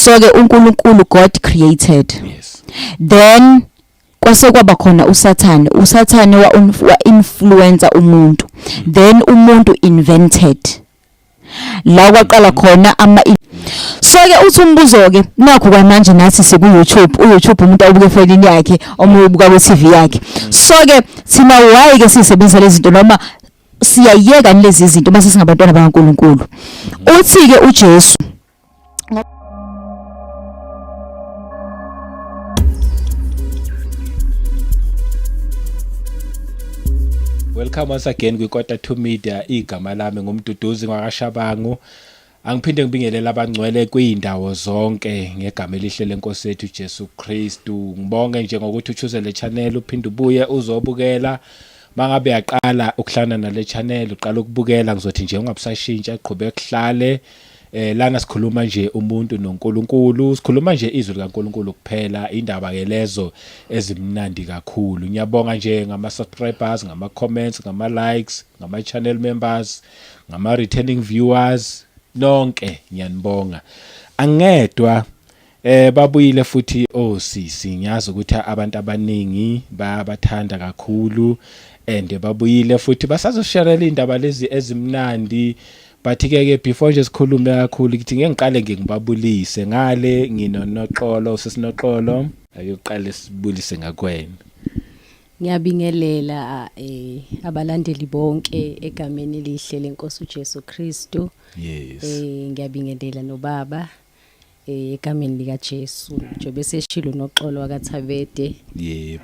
So ke uNkulunkulu, God created. Then kwase kwaba khona uSathane. USathane wa influence umuntu, then umuntu invented la kwaqala khona ama. So ke uthi umbuzo ke nakho kwamanje, nathi siku YouTube, uYouTube umuntu awubuka efonini yakhe, omunye ubuka ku TV yakhe. So ke thina why ke sisebenzisa lezi zinto, noma siyayeka lezi zinto mase singabantwana bakaNkuluNkulu? Uthi ke uJesu. Welcome once again kwiKota 2 Media. Igama lami nguMduduzi ngwakaShabangu. Angiphinde ngibingelele abangcwele kwindawo zonke ngegama elihle lenkosi yethu Jesu Kristu. Ngibonge nje ngokuthi uchoose le channel, uphinde ubuye uzobukela. Mangabe yaqala ukuhlana nale channel, uqala ukubukela, ngizothi nje ungabusashintsha, qhubeka kuhlale. Lana sikhuluma nje umuntu noNkulunkulu, sikhuluma nje izwi likaNkulunkulu kuphela, indaba ke lezo ezimnandi kakhulu. Ngiyabonga nje ngama subscribers, ngama comments, ngama likes, ngama channel members, ngama returning viewers, nonke ngiyanibonga. Angedwa, babuyile futhi osisi. Ngiyazi ukuthi abantu abaningi bayabathanda kakhulu and babuyile futhi basazosharela indaba lezi ezimnandi. But ke ke before nje sikhulume kakhulu, ngithi ngeke ngiqale nje ngibabulise ngale. Nginonoxolo, sisinoxolo, ake uqale sibulise ngakwena. Ngiyabingelela abalandeli bonke egameni elihle lenkosi uJesu Kristu. Ngiyabingelela nobaba egameni lika Jesu. Njengoba seshilo noxolo wakaThabede.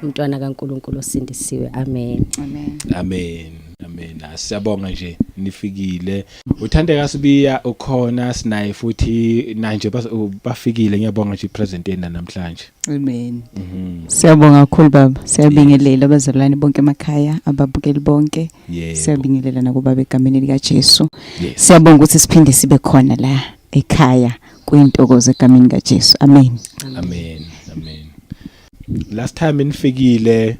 Umntwana kaNkuluNkulu osindisiwe. Amen. Amen. Amen. Amen. Siyabonga nje nifikile. Uthandeka Sibiya ukhona, sinaye futhi nanje bafikile. Ngiyabonga nje present yenu namhlanje. Amen. Siyabonga kakhulu baba. Siyabingelela abazalwane bonke emakhaya, ababukeli bonke. Siyabingelela nakubaba egameni lika Jesu. Siyabonga ukuthi siphinde sibe khona la ekhaya kuyintokozo egameni kaJesu. Amen. Amen. Amen. Last time nifikile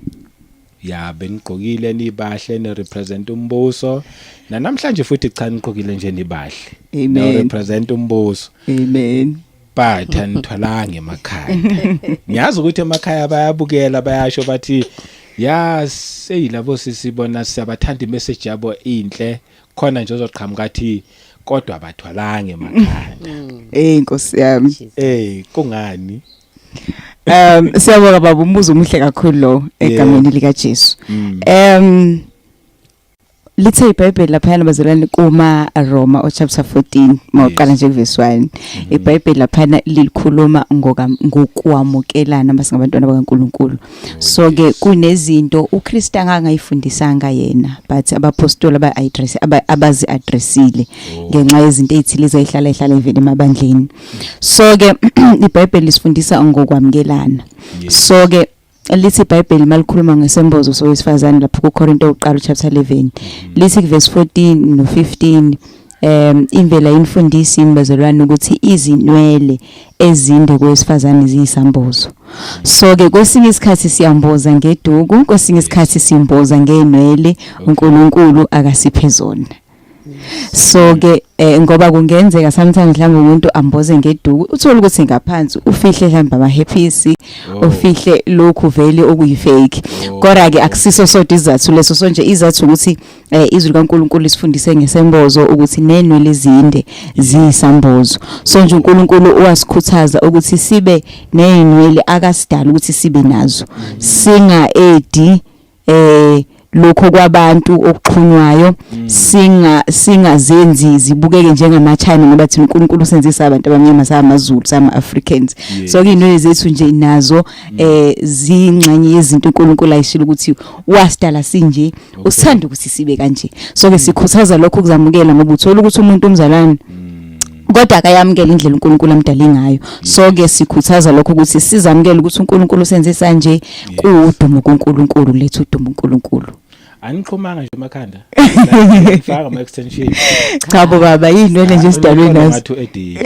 ya benigqokile nibahle, ni represent umbuso. Na namhlanje futhi cha, nigqokile nje nibahle. Amen. No represent umbuso. Amen. But anithwalanga emakhaya. Ngiyazi ukuthi emakhaya bayabukela, bayasho bathi ya seyilabo sisibona siyabathanda, imessage yabo inhle. Khona nje ozoqhamuka athi kodwa abathwalanga emakhaya. Eh, Nkosi yami. Kungani? Siyabonga baba, umbuzo omuhle kakhulu lo egameni lika Jesu. Lithe iBhayibheli laphana bazalwane kuma Roma o chapter 14, mawuqala nje verse 1. IBhayibheli laphana likhuluma ngokwamukelana masingabantwana bakaNkuluNkulu. So ke kunezinto uKristu angangayifundisanga yena, but abapostoli aba address abazi addressile ngenxa yezinto ezithile ezayihlala ihlala ivele emabandleni. So ke iBhayibheli lisifundisa ngokwamukelana. So ke lithi iBhayibheli malikhuluma ngesembozo sowesifazane lapho kuKorinto oqala chapter 11, lithi kuverse 14 no 15, imvela infundisi imbazalwane ukuthi izinwele ezinde kwesifazane ziyisambozo. So ke kwesinye isikhathi siyamboza ngeduku, kwesinye isikhathi simboza ngenwele uNkulunkulu akasiphe zona. So ke ngoba kungenzeka sometimes mhlawumbe umuntu amboze ngeduku, uthola ukuthi ngaphansi ufihle mhlawumbe amaherpes, ufihle lokhu vele okuyifake. Kodwa ke akusiso sodwa izathu leso. So nje izathu ukuthi izwi likaNkuluNkulu lisifundise ngesembozo ukuthi nenwele ezinde ziyisambozo. So nje uNkulunkulu wasikhuthaza ukuthi sibe nezinwele akasidala ukuthi sibe nazo, singa edi lokho kwabantu okuxhunywayo, singazenzi zibukeke njengama-China, ngoba thina uNkulunkulu usenzisa abantu abamnyama, samaZulu, sama-Africans. So ke zethu nje nazo zingxenye yezinto uNkulunkulu ayishilo ukuthi wasidala sinje, usithanda ukuthi sibe kanje. So ke sikhuthaza lokho ukuzamukela, ngoba uthola ukuthi umuntu umzalwane kodwa akayamukela indlela uNkulunkulu amdale ngayo. So ke sikhuthaza lokho ukuthi sizamukele ukuthi uNkulunkulu usenze sanje, kuwudumo kuNkulunkulu, lethu udumo uNkulunkulu. Anixhumanga nje emakhanda. Faka ama extension. Cha bo baba yinwele nje sidalwe nazo. Ngathi uEddie.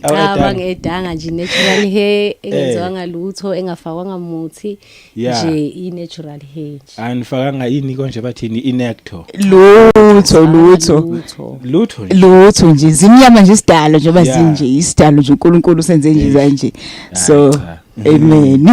Cha bangedanga nje natural hair engenziwanga lutho engafakwanga muthi nje i natural hair nje. Anifakanga ini konje bathini inecto. Lutho lutho. Lutho nje. Lutho nje zimnyama nje isidalo njengoba zinje isidalo nje uNkulunkulu usenze nje kanje. So amen.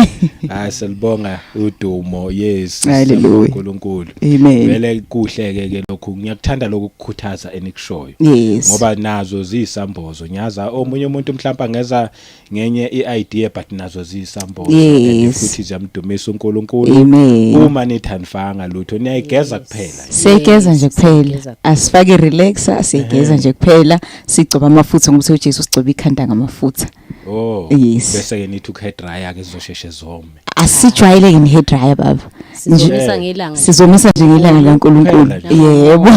Hayi silibonga udumo yes. Hallelujah. uNkulunkulu. Amen. Vele kuhle ke ke lokhu ngiyakuthanda lokhu kukhuthaza enikushoyo. Yes. Ngoba nazo ziyisambozo. Ngiyaza omunye umuntu mhlawumbe angeza ngenye iidea but nazo ziyisambozo. Yes. Futhi ziyamdumisa uNkulunkulu. Amen. Uma nithi anifanga lutho niyayigeza kuphela. Siyigeza nje Yes, kuphela. siyigeza. Asifake relaxer, siyigeza nje kuphela. Sigcoba amafutha ngoba uJesu sigcoba ikhanda ngamafutha. Oh. Yes. Bese ke nithi uhair dryer ke zizosheshe zome. Asijwayele ke hair dryer baba. Sizomisa ngelanga. Sizomisa nje ngelanga laNkulunkulu. Kuphela nje. Yebo.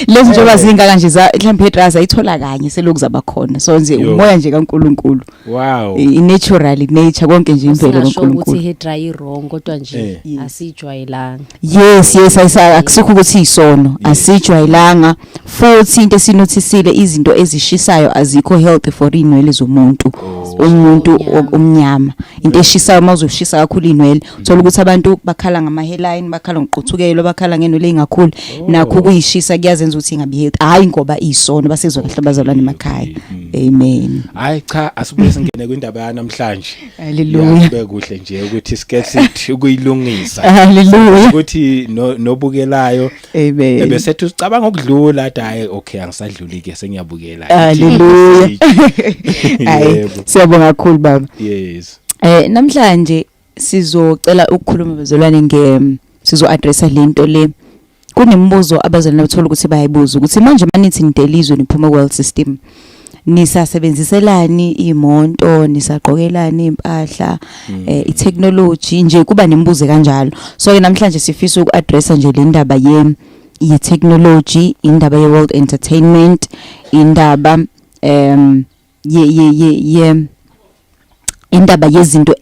Lezi njengoba zingaka nje za mhlawumbe hair dryer ayithola kanye selokhu zaba khona. So nje Yo. umoya nje kaNkulunkulu. Wow. I natural nature konke nje imvelo Singasho ukuthi kaNkulunkulu. hair dry wrong kodwa nje Eh. asijwayelanga. Yes yes ayisa akusikho ukuthi isono asijwayelanga futhi into esinothisile izinto ezishisayo azikho healthy for inwele zomuntu umuntu omnyama into eshisayo mawuzoshisa kakhulu inwele uthola ukuthi abantu bakhala ngama hairline bakhala ngoquthukelwa bakhala ngenwele engakhuli nakho kuyishisa kuyazenza ukuthi ingabi healthy hayi ngoba isono basizwa kahle abazalwane emakhaya amen Hayi cha asibuye singene kwindaba yanamhlanje. Hallelujah. Kube kuhle nje ukuthi sike sithi ukuyilungisa. Hallelujah Ukuthi nobukelayo amen ebesethi ucabanga ukudlula athi hayi okay angisadluli ke sengiyabukela. Hallelujah. Hayi Yebo. siyabonga kakhulu baba Yes. Namhlanje sizocela ukukhuluma bazalwane nge sizo addressa lento le kunemibuzo abazalwane bathola ukuthi bayayibuza ukuthi manje manithi nidelizwe niphuma world system nisasebenziselani imonto nisagqokelani impahla i-technology nje kuba nemibuzo kanjalo so ke namhlanje sifisa uku-addressa nje le ndaba ye ye-technology indaba ye-world entertainment indaba ye ye ye ye indaba yezinto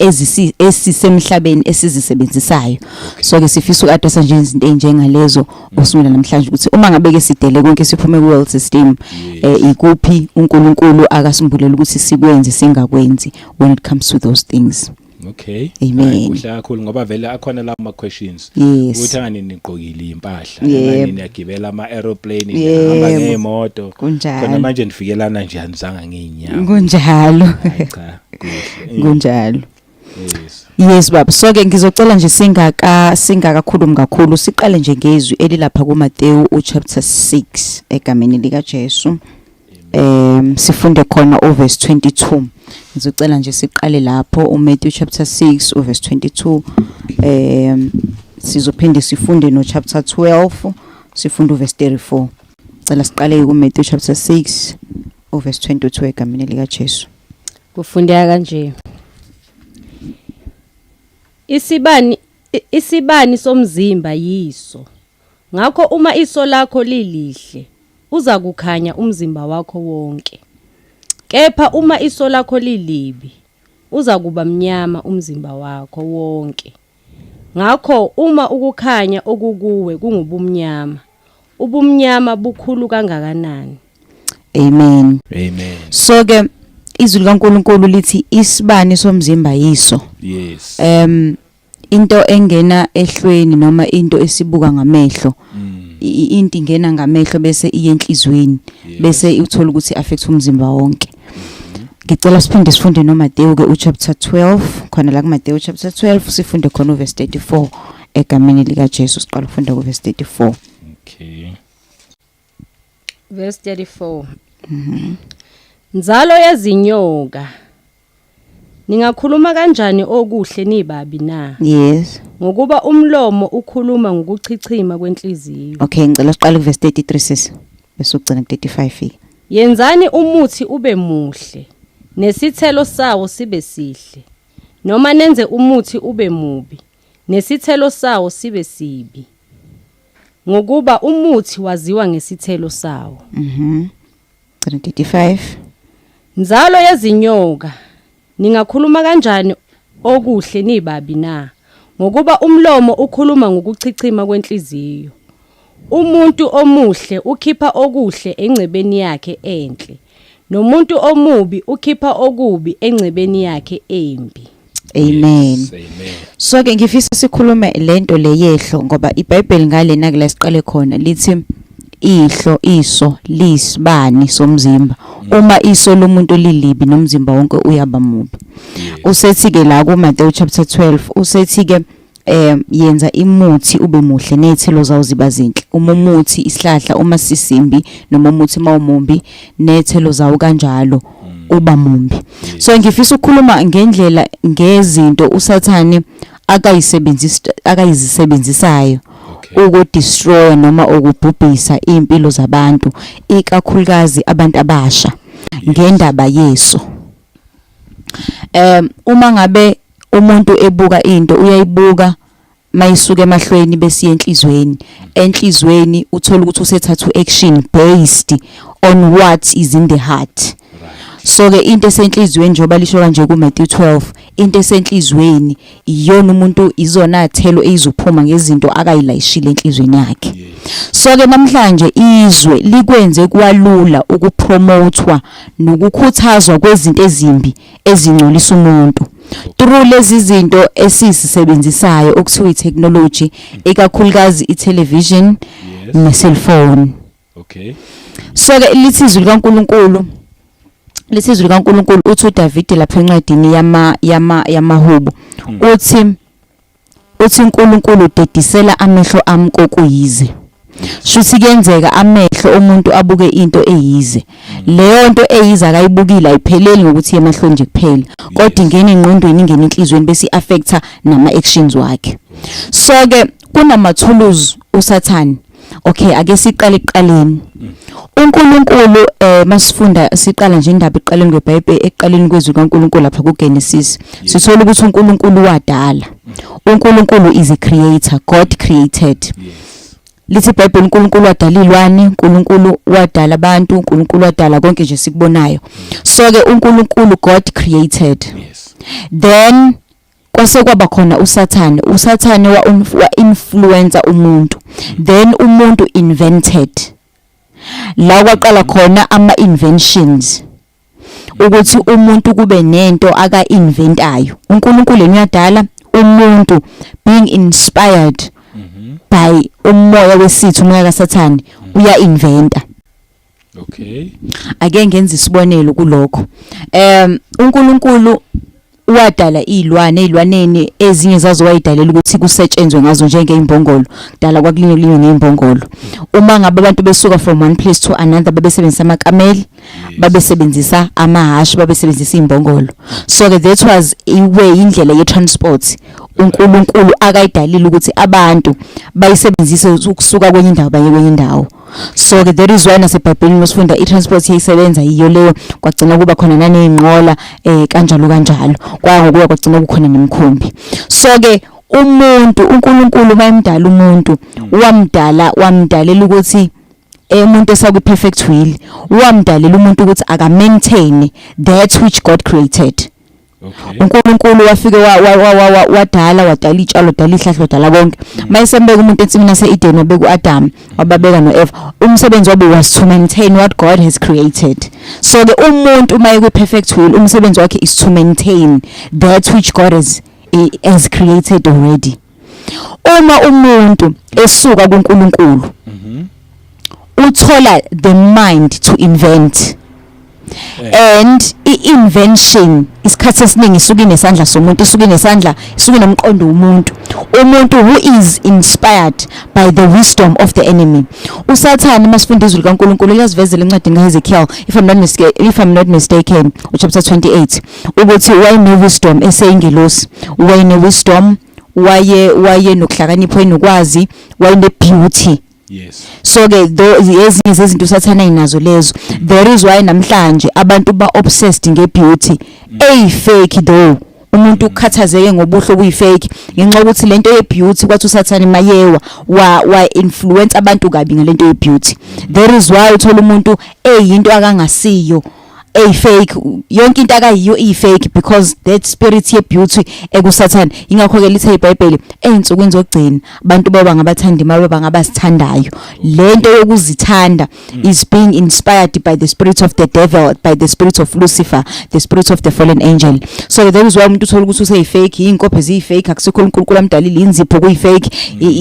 esisemhlabeni esizisebenzisayo so ke sifisa uku-addressa nje izinto ey'njengalezo osungula namhlanje ukuthi uma ngabe ke sidele konke siphume ku-world system ikuphi uNkulunkulu akasimbulela ukuthi sikwenze singakwenzi when it comes to those things. Okay. Amen. Hayi, kuhle kakhulu ngoba vele akhona lawo ma questions. Yes. Ukuthi angani niqokile impahla, Yebo. angani niyagibela ama aeroplane, nihamba Yebo. ngemoto. Kunjalo. Khona manje nifikelana nje anizanga ngeenyawo. Kunjalo. Hayi cha, kuhle. Kunjalo. Yes. Yes baba so ke ngizocela nje singakakhulumi kakhulu siqale nje ngezwi elilapha kuMateyu uchapter 6 egameni lika Jesu. Sifunde khona uverse 22. Ngizocela nje siqale lapho uMatthew chapter 6 uverse 22. Sizophinde sifunde no chapter 12 sifunde uverse 34. Cela siqale kuMatthew chapter 6 uverse 22 egameni lika Jesu. Kufundeka kanje. Isibani somzimba yiso. Ngakho uma iso lakho lilihle, uza kukhanya umzimba wakho wonke. Kepha uma iso lakho lilibi, uza kuba mnyama umzimba wakho wonke. Ngakho uma ukukhanya okukuwe kungubumnyama, ubumnyama bukhulu kangakanani? Amen. Amen. So ke izwi likaNkuluNkulu lithi isibani somzimba yiso. Yes. Into engena ehlweni noma into esibuka ngamehlo. Into ingena ngamehlo bese iye enhlizweni bese uthola ukuthi affect umzimba wonke. Ngicela siphinde sifunde noMateyu ke uchapter 12 khona la kuMateyu chapter 12 sifunde khona uverse 34 egameni lika Jesu siqala ukufunda kuverse 34. Okay. Verse 34. Nzalo yezinyoka, ningakhuluma kanjani okuhle nibabi na? Yes. Ngokuba umlomo ukhuluma ngokuchichima kwenhliziyo. Okay, ngicela siqale kuverse 33 sis bese ugcina ku 35. Yenzani umuthi ube muhle, nesithelo sawo sibe sihle. Noma nenze umuthi ube mubi, nesithelo sawo sibe sibi. Ngokuba umuthi waziwa ngesithelo sawo. 35. Nzalo yezinyoka, ningakhuluma kanjani okuhle nibabi na? Ngokuba umlomo ukhuluma ngokuchichima kwenhliziyo. Umuntu omuhle ukhipha okuhle engcebeni yakhe enhle, nomuntu omubi ukhipha okubi engcebeni yakhe embi. Amen. Yes, amen. So ke ngifisa sikhulume lento leyehlo ngoba iBhayibheli ngalena kula siqale khona lithi ihlo iso lisibani somzimba. Uma iso lomuntu lilibi nomzimba wonke uyaba mubi. Usethi ke la ku Matthew chapter 12 usethi ke yenza imuthi ube muhle nethelo zawo ziba zinhle. Uma umuthi isihlahla uma sisimbi noma umuthi mawumumbi nethelo zawo kanjalo uba mumbi. So ngifisa ukukhuluma ngendlela ngezinto uSathane akayisebenzisa akayizisebenzisayo ukudestroy noma ukubhubhisa impilo zabantu, ikakhulukazi abantu abasha, ngendaba yeso. Uma ngabe umuntu ebuka into, uyayibuka mayisuka emahlweni besiye enhlizweni. Enhlizweni uthola ukuthi usethatha action based on what is in the heart. So ke into esenhlizweni, njengoba lisho kanje ku Matthew 12, into esenhlizweni iyona umuntu izona thelo eyizophuma ngezinto akayilayishile enhlizweni yakhe. So ke namhlanje izwe likwenze kwalula ukupromotwa nokukhuthazwa kwezinto ezimbi ezingcolisa umuntu through lezi zinto esizisebenzisayo okuthiwa i-technology, ikakhulukazi i-television ne-cellphone. So ke lithi izwi likaNkuluNkulu, lithi izwi likaNkuluNkulu, uthi uDavid lapha encwadini yamahubo, uthi uNkulunkulu udedisela amehlo ami kokuyize. Shuthi kuyenzeka amehlo omuntu abuke into eyize. Leyo nto eyize akayibukile ayipheleli ngokuthi emahlweni nje kuphela, kodwa ingena engqondweni, ingena enhlizweni, bese i-affecta nama-actions wakhe. So ke kunama-tools uSathane. Okay, ake siqale ekuqaleni. uNkulunkulu, masifunda siqala nje indaba eqaleni kweBhayibheli, ekuqaleni kwezwi kaNkulunkulu lapha kuGenesis, sithola ukuthi uNkulunkulu wadala. uNkulunkulu is a creator. God created. Lithi iBhayibheli uNkulunkulu wadala izilwane, uNkulunkulu wadala abantu, uNkulunkulu wadala konke nje sikubonayo. So ke uNkulunkulu, God created. Then kwase kwaba khona uSathane. USathane wa influencer umuntu, then umuntu invented. La kwaqala khona ama inventions, ukuthi umuntu kube nento aka inventayo. uNkulunkulu yena uyadala, umuntu being inspired by umoya wesitha, umoya kaSathane, uya inventa. Ake ngenze isibonelo kulokho. UNkulunkulu wadala izilwane. Ezilwaneni ezinye zazo wayidalela ukuthi kusetshenzwe ngazo, njengeimbongolo. Kudala kwakulinywa, kulinywa ngeimbongolo. Uma ngabe abantu besuka from one place to another, babesebenzisa amakameli, babesebenzisa amahashi, babesebenzisa izimbongolo. So ke that was i-way, indlela ye-transport uNkulunkulu akayidalile ukuthi abantu bayisebenzise ukusuka kwenye indawo baye kwenye indawo. So ke that is why naseBhayibhelini masifunda i-transport yayisebenza yiyo leyo. Kwagcina kuba khona naney'nqola, kanjalo kanjalo, kwaya ngokuya kwagcina kukhona nemikhumbi. So ke umuntu, uNkulunkulu mayemdala umuntu, wamdala wamdalela ukuthi umuntu esakwi perfect will, wamdalela umuntu ukuthi aka maintain that which God created. UNkulunkulu wafike wadala, wadala itshalo, wadala ihlahla, wadala konke. Mayesembeka umuntu ensimini yase-Eden, wabeka uAdam, wababeka noEva. Umsebenzi wabo was to maintain what God has created. So ke umuntu uma ekwi perfect will, umsebenzi wakhe is to maintain that which God has created already. Uma umuntu esuka kuNkulunkulu, uthola the mind to invent, and i-invention isikhathi esiningi isuke inesandla somuntu, isuke inesandla, isuke inomqondo womuntu, umuntu who is inspired by the wisdom of the enemy, uSathane. Masifunda izwi likaNkulunkulu liyasivezela encwadini kaHezekiel, if I'm not mistaken chapter 28, ukuthi wayene wisdom eseyingelosi, wayene wisdom, waye nokuhlakanipha, wayenokwazi, wayene beauty. So ke ezinye zezinto uSathana ayinazo lezo. There is why namhlanje abantu ba obsessed ngebeauty ey fake though. Umuntu ukhathazeke ngobuhle obuyifake ngenxa yokuthi lento yebeauty, kwathi uSathane mayewa wa influence abantu kabi ngalento yebeauty. There is why uthola umuntu eyinto akangasiyo. Ey fake, yonke into akayiyo iyi fake because that spirit ye beauty ekusathane. Ingakho ke lithe iBhayibheli einsukwini zokugcina abantu baba ngabathanda imali, baba ngabasithandayo. Lento yokuzithanda is being inspired by the spirit of the devil, by the spirit of Lucifer, the spirit of the fallen angel. So that is why umuntu uthola ukuthi useyifake, izinkophe ziyifake, akusikho uNkulunkulu amdalile, inzipho kuyifake,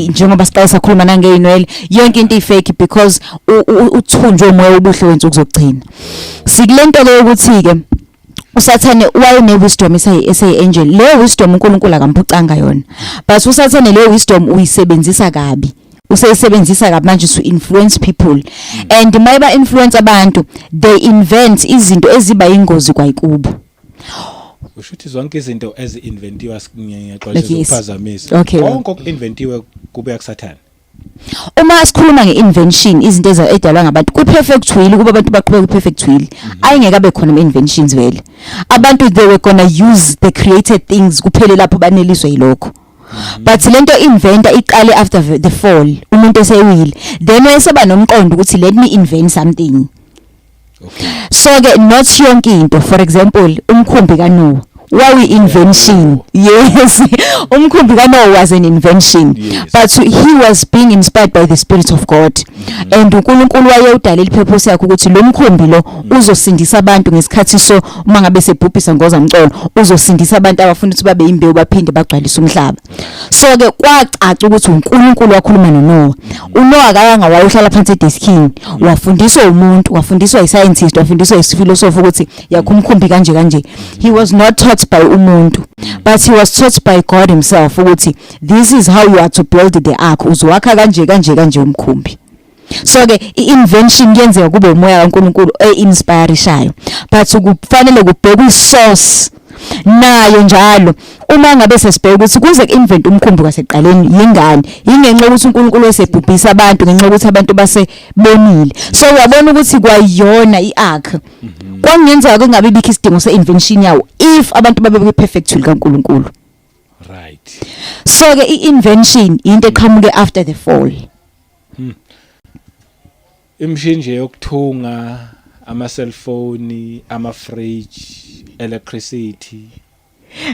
njengoba siqale sakhuluma nangeyinwele, yonke into ifake because uthunjwe umoya obuhle wensuku zokugcina. Sikulento ke ukuthi ke uSathane wayene wisdom esayi angel. Leyo wisdom uNkulunkulu akamphucanga yona, but uSathane leyo wisdom uyisebenzisa kabi, useyisebenzisa kabi manje to influence people, and mayiba influence abantu, they invent izinto eziba ingozi kwayikubo. Usho ukuthi zonke izinto ezi-inventiwe, ngiyaxolisa Yes. ukuphazamisa, Okay. konke oku-inventiwe kubuya kuSathane? Uma sikhuluma nge-invention, izinto edalwa ngabantu kwi-perfect will, kuba abantu baqhubeka kwi-perfect will, ayingeke abe khona ama-inventions vele. Abantu, they were gonna use the created things kuphele lapho, baneliswe yilokho. But lento inventa iqale after the fall, umuntu esewile, then wayeseba nomqondo ukuthi let me invent something. So ke not yonke into. For example, umkhumbi kaNoah wawi invention. Yes, umkhumbi kaNoah was an invention, but he was being inspired by the spirit of God, and uNkulunkulu wayewudalela ipurpose yakhe ukuthi lo mkhumbi lo uzosindisa abantu ngesikhathi. So uma ngabe sebhubhisa ngozamcolo, uzosindisa abantu abafuna ukuthi babe imbewu baphinde bagcwalise umhlaba. So ke kwacaca ukuthi uNkulunkulu wakhuluma noNoah. uNoah akayanga wayohlala phansi edeskini, wafundiswa umuntu, wafundiswa iscientist, wafundiswa isiphilosophy ukuthi yakho umkhumbi kanje kanje. He was not taught by umuntu, but he was taught by God himself ukuthi this is how you are to build the ark, uzowakha kanje kanje kanje umkhumbi. So ke i-invention kuyenzeka kube umoya kaNkulunkulu e-inspirishayo, but kufanele kubhekwe isource nayo njalo. Uma ngabe sesibheka ukuthi kuze ku-invent umkhumbi kwasekuqaleni yingani, yingenxa yokuthi uNkulunkulu wesebhubhisa abantu ngenxa yokuthi abantu basebonile. So uyabona ukuthi kwayona i-ark kwakungenzeka kungabe bikho isidingo se-invention yawo if abantu babe kwi-perfect will kaNkulunkulu. So ke i-invention into eqhamuke after the fall. Imishini nje yokuthunga, ama cellphone, ama fridge, electricity?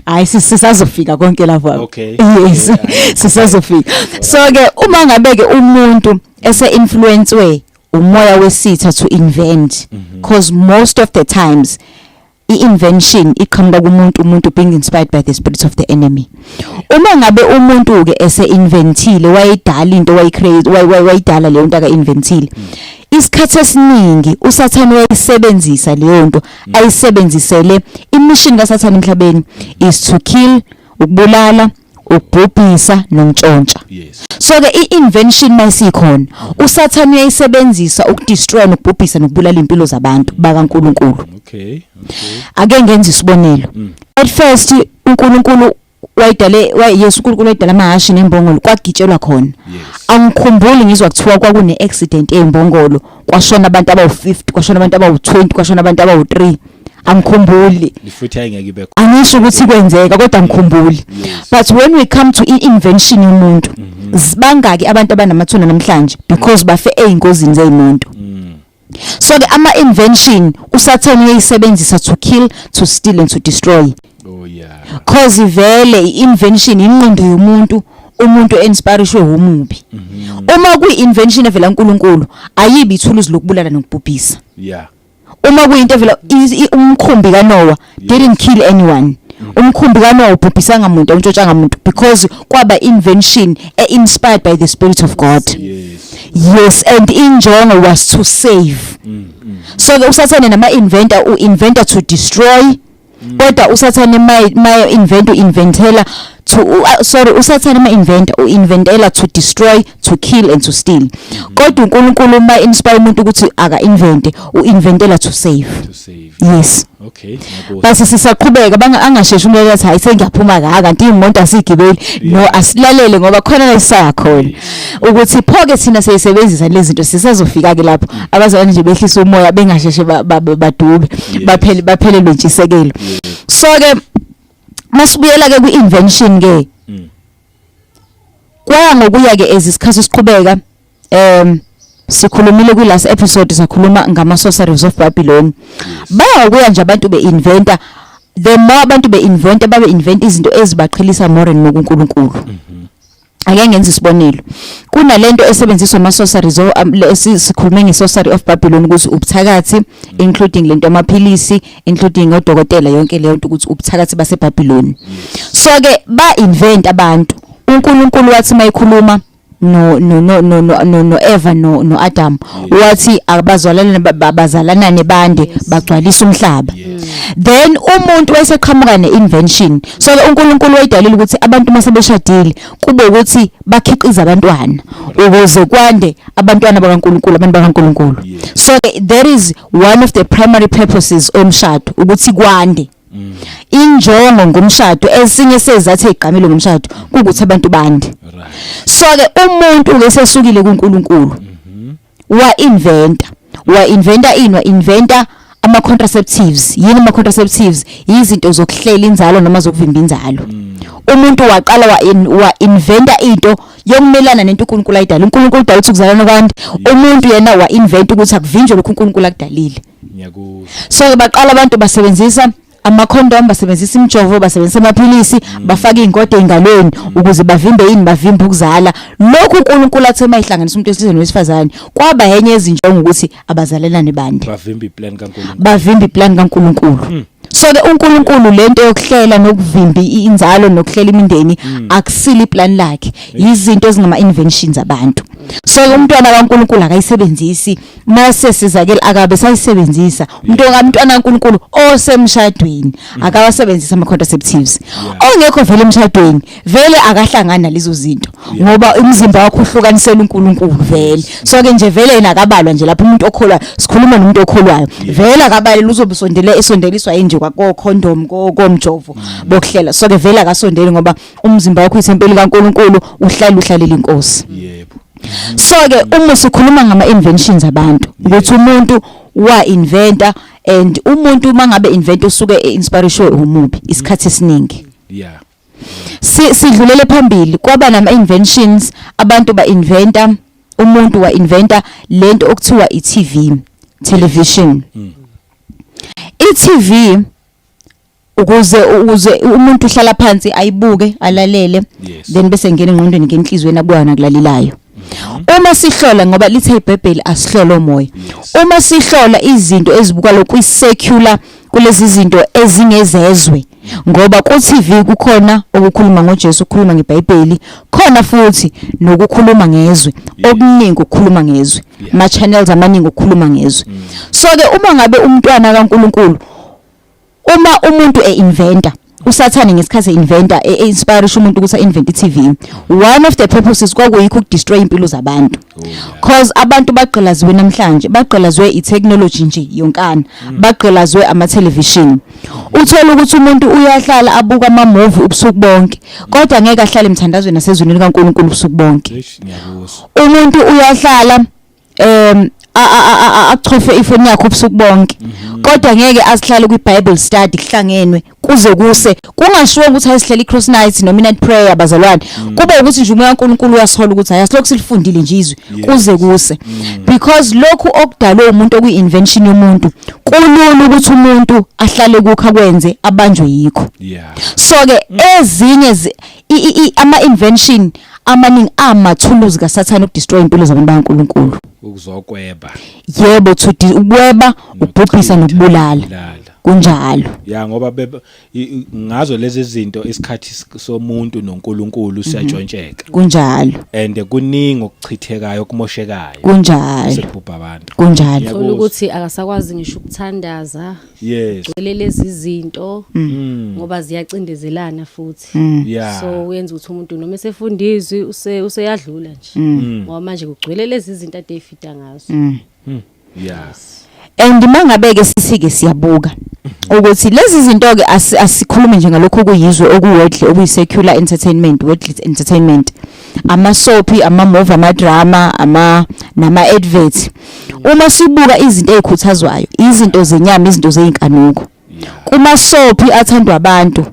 Hayi, sisazofika konke lapho. Yes. Sisazofika. So ke uma ngabe ke umuntu ese influencewe umoya wesitha to invent, because most of the times i-invention iqhamuka kumuntu, umuntu being inspired by the spirit of the enemy. Uma ngabe umuntu ke ese inventile, wayidala into, wayicreate, wayidala leyo nto aka inventile, isikhathi esiningi uSathane uyayisebenzisa leyo nto, ayisebenzisele imission kaSathane emhlabeni is to kill, ukubulala, ukubhubhisa nokuntshontsha. So ke i-invention mayisikhona, uSathane uyayisebenzisa ukudestroy nokubhubhisa nokubulala impilo zabantu bakaNkuluNkulu. Ake ngenze isibonelo. At first uNkulunkulu wayidale, yes, uNkulunkulu wayidala amahashi nembongolo, kwagitshelwa khona. Angikhumbuli ngizwa kuthiwa kwakune accident ezimbongolo, kwashona abantu abawu50, kwashona abantu abawu20, kwashona abantu abawu3. Angikhumbuli. Futhi ayingeke ibe khona. Angisho ukuthi kwenzeka, kodwa angikhumbuli. But when we come to i-invention yomuntu, bangaki abantu abanamathuna namhlanje because bafe ey'ngozini zey'moto? So ke ama-invention uSathane uyayisebenzisa to kill, to steal and to destroy, cause vele i-invention ingqondo yomuntu, umuntu inspirishwe umubi. Uma kuyi-invention evela kuNkulunkulu, ayibi ithuluzi lokubulala nokubhubhisa. Uma kuyinto evela umkhumbi kaNoah didn't kill anyone. Umkhumbi kaNoah ubhubhisanga muntu, awuntshontshanga muntu, because kwaba invention e-inspired by the spirit of God. Yes, and injongo was to save. So ke uSathane nama inventor, u-inventa to destroy, kodwa uSathane may invent, u-inventela to sorry, uSathane ma inventa, u-inventela to destroy, to kill and to steal, kodwa uNkulunkulu ma inspire umuntu ukuthi aka invente, u-inventela to save. To save. Yes. Okay, ngiyakuzwa. Bese sisaqhubeka, banga angasheshi umuntu athi, hayi, sengiyaphuma ka, kanti imoto asigibeli. No, asilalele ngoba khona la isaya khona ukuthi pho ke thina siyisebenzisa lezi zinto. Sisazofika ke lapho. Abazalwane nje behlisa umoya, bengasheshe badube, baphele baphelelwe intshisekelo. So ke masibuyela ke kwi-invention ke, kwaya ngokuya ke as isikhathi siqhubeka, Sikhulumile kwi last episode, sakhuluma ngama sorceries of Babylon. Bayakuya nje abantu beinventa, the more abantu beinventa, babe invent izinto ezibaqhelisa more and more kuNkulunkulu. Ake ngenze isibonelo, kunalento esebenziswa ama sorceries, sikhulume nge sorcery of Babylon ukuthi ubuthakathi, including lento amaphilisi, including odokotela, yonke leyo nto ukuthi ubuthakathi baseBabylon. So ke ba invent abantu, uNkulunkulu wathi mayikhuluma no Eva no Adam, wathi abazalane bazalanane bande, bagcwalisa umhlaba. Then umuntu wayeseqhamuka neinvention. So ke uNkulunkulu wayidalile ukuthi abantu masebeshadile kube ukuthi bakhiqiza abantwana ukuze kwande abantwana bakaNkulunkulu, abantu bakaNkulunkulu. So ke there is one of the primary purposes omshado ukuthi kwande. Injongo ngomshado, esinye sezathu ezigqamile ngomshado kukuthi abantu bande. So ke umuntu ke sesukile kuNkulunkulu, wa inventa, wa inventa ini? Wa inventa ama contraceptives. Yini ama contraceptives? Izinto zokuhlela inzalo noma zokuvimba inzalo. Umuntu waqala wa inventa into yokumelana nento uNkulunkulu ayidala. uNkulunkulu udala ukuthi kuzalana kwande, umuntu yena wa invent ukuthi akuvinjwe lokhu uNkulunkulu akudalile. Ngiyakuzwa. So ke baqala abantu basebenzisa ama-condom, basebenzisa imijovo, basebenzisa amaphilisi, bafaka iy'ngodo ey'ngalweni ukuze bavimbe yini? Bavimbe ukuzala. Lokhu uNkulunkulu athe mayihlanganisa umuntu wesilisa nowesifazane, kwaba yenye yezinjongo ukuthi abazalelane bande. Bavimba iplan kaNkulunkulu. Bavimba iplan kaNkulunkulu. So ke uNkulunkulu lento yokuhlela nokuvimba inzalo nokuhlela imindeni akusile iplan lakhe, izinto ezingama inventions abantu. So ke umntwana kaNkulunkulu akayisebenzisi, mase sizakele akabe sayisebenzisa. Umuntu kamntwana kaNkulunkulu osemshadweni akawasebenzisa ama contraceptives. Ongekho vele emshadweni vele akahlangani nalezo zinto ngoba umzimba wakho uhlukanisela uNkulunkulu vele. So ke nje vele yena akabalwa nje lapho umuntu okholwayo, sikhuluma nomuntu okholwayo, vele akabaleli, uzobe usondele esondeliswa yinje kwako condom, komjovo bokuhlela. So ke vele akasondeli ngoba umzimba wakho uyithempeli kaNkulunkulu, uhlala uhlalela inkosi. So ke uma sikhuluma ngama inventions abantu, ukuthi umuntu wa inventa, and umuntu mangabe invent usuke inspiration umubi isikhathi esiningi. Sidlulele phambili, kwaba nama inventions, abantu ba inventa, umuntu wa inventa lento okuthiwa i-TV, television. I-TV ukuze umuntu uhlala phansi ayibuke, alalele, then bese ngena engqondweni, ngenhlizweni, abuya nakulalelayo. Uma sihlola, ngoba lithe iBhayibheli asihlole umoya, uma sihlola izinto ezibuka lokhu secular, kulezi zinto ezingezezwe, ngoba ku TV kukhona ukukhuluma ngoJesu, ukukhuluma ngeBhayibheli, khona futhi nokukhuluma ngezwe, okuningi ukukhuluma ngezwe, ama channels amaningi ukukhuluma ngezwe. So ke uma ngabe umntwana kaNkuluNkulu, uma umuntu einventa, usathane ngesikhathi einventa, e-inspire umuntu ukuthi a-invent i-TV, one of the purposes kwakuyikho ukudestroy impilo zabantu, cause abantu bagqilaziwe namhlanje, bagqilazwe i-technology nje yonkana, bagqilazwe ama-television. Uthola ukuthi umuntu uyahlala abuka ama-movie ubusuku bonke, kodwa ngeke ahlale emthandazweni nasezwini likaNkulunkulu ubusuku bonke. Eish, ngiyakuzwa. Umuntu uyahlala achofe ifoni yakhe ubusuku bonke, kodwa ngeke azihlale kwi-Bible study, kuhlangenwe kuze kuse, kungashiwo ukuthi ayisihlele i-cross night noma i-night prayer, bazalwane, kube ukuthi nje umoya kaNkulunkulu uyasola ukuthi hayi, asilokhu silifundile nje izwi kuze kuse, because lokhu okudalwe umuntu, okuyi-invention yomuntu, kulula ukuthi umuntu ahlale kukho, akwenze, abanjwe yikho. So ke ezinye ama invention amaningi amathuluzi kaSathane ukudestroy impilo zabantu bakaNkulunkulu. Ukuzokweba. Yebo, to ukweba, ukubhubhisa nokubulala. Bulala. Kunjalo. Ya, ngoba ngazo lezi zinto isikhathi somuntu noNkulunkulu siyatshontsheka. Kunjalo. And kuningi okuchithekayo, okumoshekayo. Kunjalo. Sekubhubha abantu. Kunjalo. Ngiyakuzwa. Thola ukuthi akasakwazi ngisho ukuthandaza, gcwele lezi zinto, ngoba ziyacindezelana futhi. So uyenza ukuthi umuntu noma esefunda izwi useyadlula nje, ngoba manje kugcwele lezi zinto ade efida ngazo. And mangabe ke sisike siyabuka ukuthi lezi zinto ke, asikhulume nje ngalokho okuyizwe, okuworldly, okuyi-secular entertainment, worldly entertainment, ama-soapie, ama-movie, ama-drama, ama nama-advert. Uma sibuka izinto ey'khuthazwayo, izinto zenyama, izinto zey'nkanuko kuma-soapie athandwa abantu.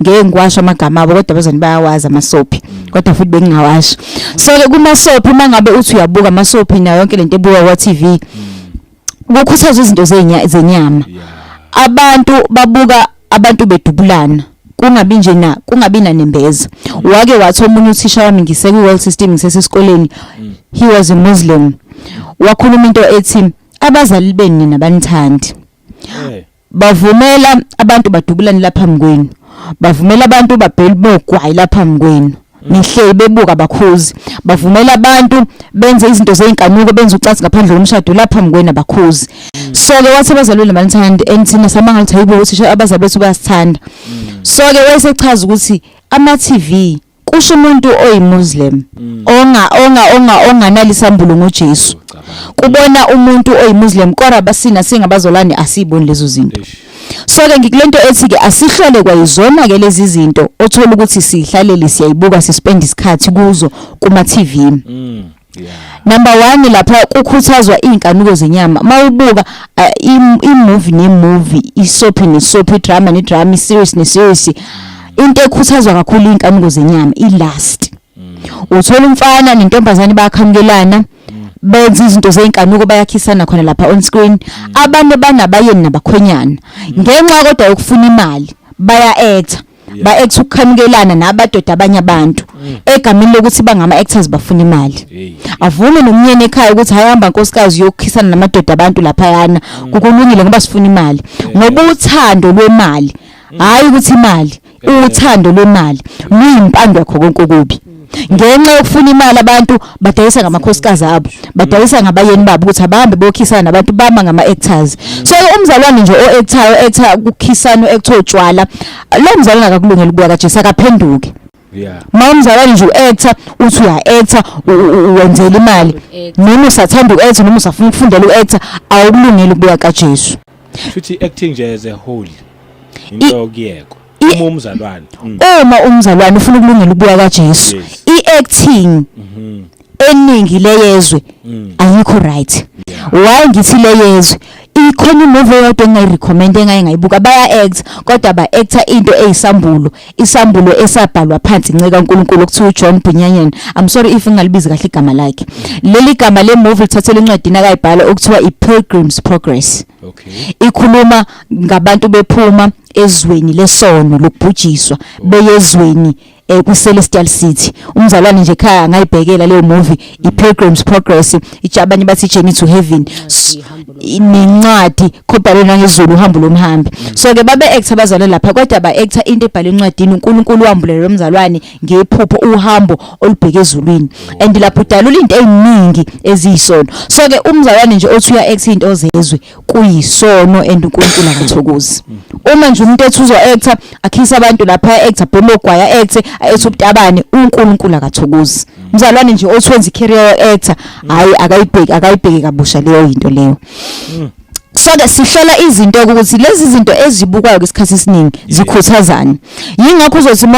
Ngeke ngiwasho amagama abo kodwa abazali bayawazi amasoapie. Kodwa futhi bengingawasho. So ke kuma soapie mangabe uthi uyabuka ama soapie nayo yonke lento ebukwa kwa TV. Kukhuthazwa izinto zenyama. Abantu babuka abantu bedubulana. Kungabi nje na kungabi nanembeza. Wake wathi omunye uthisha wami ngisekwi world system ngisesesikoleni. He was a Muslim. Wakhuluma into ethi abazali benu nina banithandi. Bavumela abantu badubulane lapha phambi kwenu. Bavumela abantu babhele bogwayi lapha phambi kwenu. Nihleli bebuka bakhuzi. Bavumela abantu benze izinto zezinkanuko benze ucansi ngaphandle komshado lapha phambi kwenu abakhuzi. So ke wathi abazali benu banithandi and thina samangala ukuthi hayibo uthisha abazali bethu bayasithanda. So ke wayesechaza ukuthi ama TV kusho umuntu oyiMuslim onga onga onga onganalisambulo ngoJesu kubona umuntu oyiMuslim kodwa basina singabazolani asiboni lezo zinto. So ke ngikulento ethi ke asihlole kwayizona ke lezi zinto othola ukuthi sihlalele siyayibuka sispend isikhathi kuzo kuma TV. Number 1 lapha kukhuthazwa izinkanuko zenyama. Mawubuka i-movie ne-movie, isoapie ne-soapie, i-drama ne-drama, i-series ne-series. Into ekhuthazwa kakhulu izinkanuko zenyama, i-lust. Uthola umfana nentombazane bayakhamukelana benza izinto zezinkanuko bayakhisana khona lapha on screen. Abanye banabayeni nabakhwenyana. Ngenxa kodwa yokufuna imali baya actor. Ba act ukukhanukelana nabadoda abanye abantu egameni lokuthi bangama actors bafuna imali. Avume nomnyeni ekhaya ukuthi hayihamba nkosikazi yokukhisana namadoda abantu laphayana kukulungile ngoba sifuna imali. Ngoba uthando lwemali, hayi ukuthi imali, uthando lwemali luyimpande yakho konke okubi. Ngenxa yokufuna imali abantu badayisa ngamakhosikazi abo, badayisa ngabayeni babo ukuthi abahambe bokhisana nabantu bama ngama actors. So umzalwane nje o actayo actor kukhisana actor otshwala, lo mzalwane akakulungela ukubuya kaJesu, akaphenduke. Ma umzalwane nje u-actor uthi uya-actor wenzela imali, noma usathanda uku-actor noma usafuna ukufundela uku-actor, awukulungeli ukubuya kaJesu. Futhi acting nje as a whole into yokuyekwa uma umzalwane. Uma umzalwane ufuna ukulungela ukubuya kaJesu, i-acting eningi leyezwe ayikho right. Why ngithi leyezwe? Ikhona imovie eyodwa engayirecommend engaye ngayibuka, baya act kodwa ba actor into eyisambulo, isambulo esabhalwa phansi inceka uNkulunkulu okuthiwa uJohn Bunyan. I'm sorry if ngingalibizi kahle igama lakhe. Leli gama le movie lithathelwe encwadini akayibhala okuthiwa iPilgrim's Progress. Ikhuluma ngabantu bephuma ezweni lesono lokubhujiswa beyezweni ku Celestial City. Umzalwane nje ekhaya angayibhekela leyo movie iPilgrim's Progress, abanye bathi Journey to Heaven. Nencwadi khobhalwe nangezulu uhambo lomhambi. So ke babe actor abazalwane lapha kodwa ba actor into ebhalwe encwadini uNkulunkulu wambulela lo mzalwane ngephupho uhambo olubheke ezulwini. And lapho udalula into eziningi eziyisono. So ke umzalwane nje othi uya act into zezwe kuyisono and uNkulunkulu akathokozi. Uma nje umuntu ethi uzo actor akhisa abantu lapha actor bhomogwaya actor ethi ubutabane, uNkulunkulu akathokozi. Umzalwane nje othi wenza i-career actor, hayi akayibheki, akayibheki kabusha leyo into leyo. So ke sihlola izinto ukuthi lezi zinto ezibukwayo kwesikhathi esiningi zikhuthazani. Yingakho uzothi ma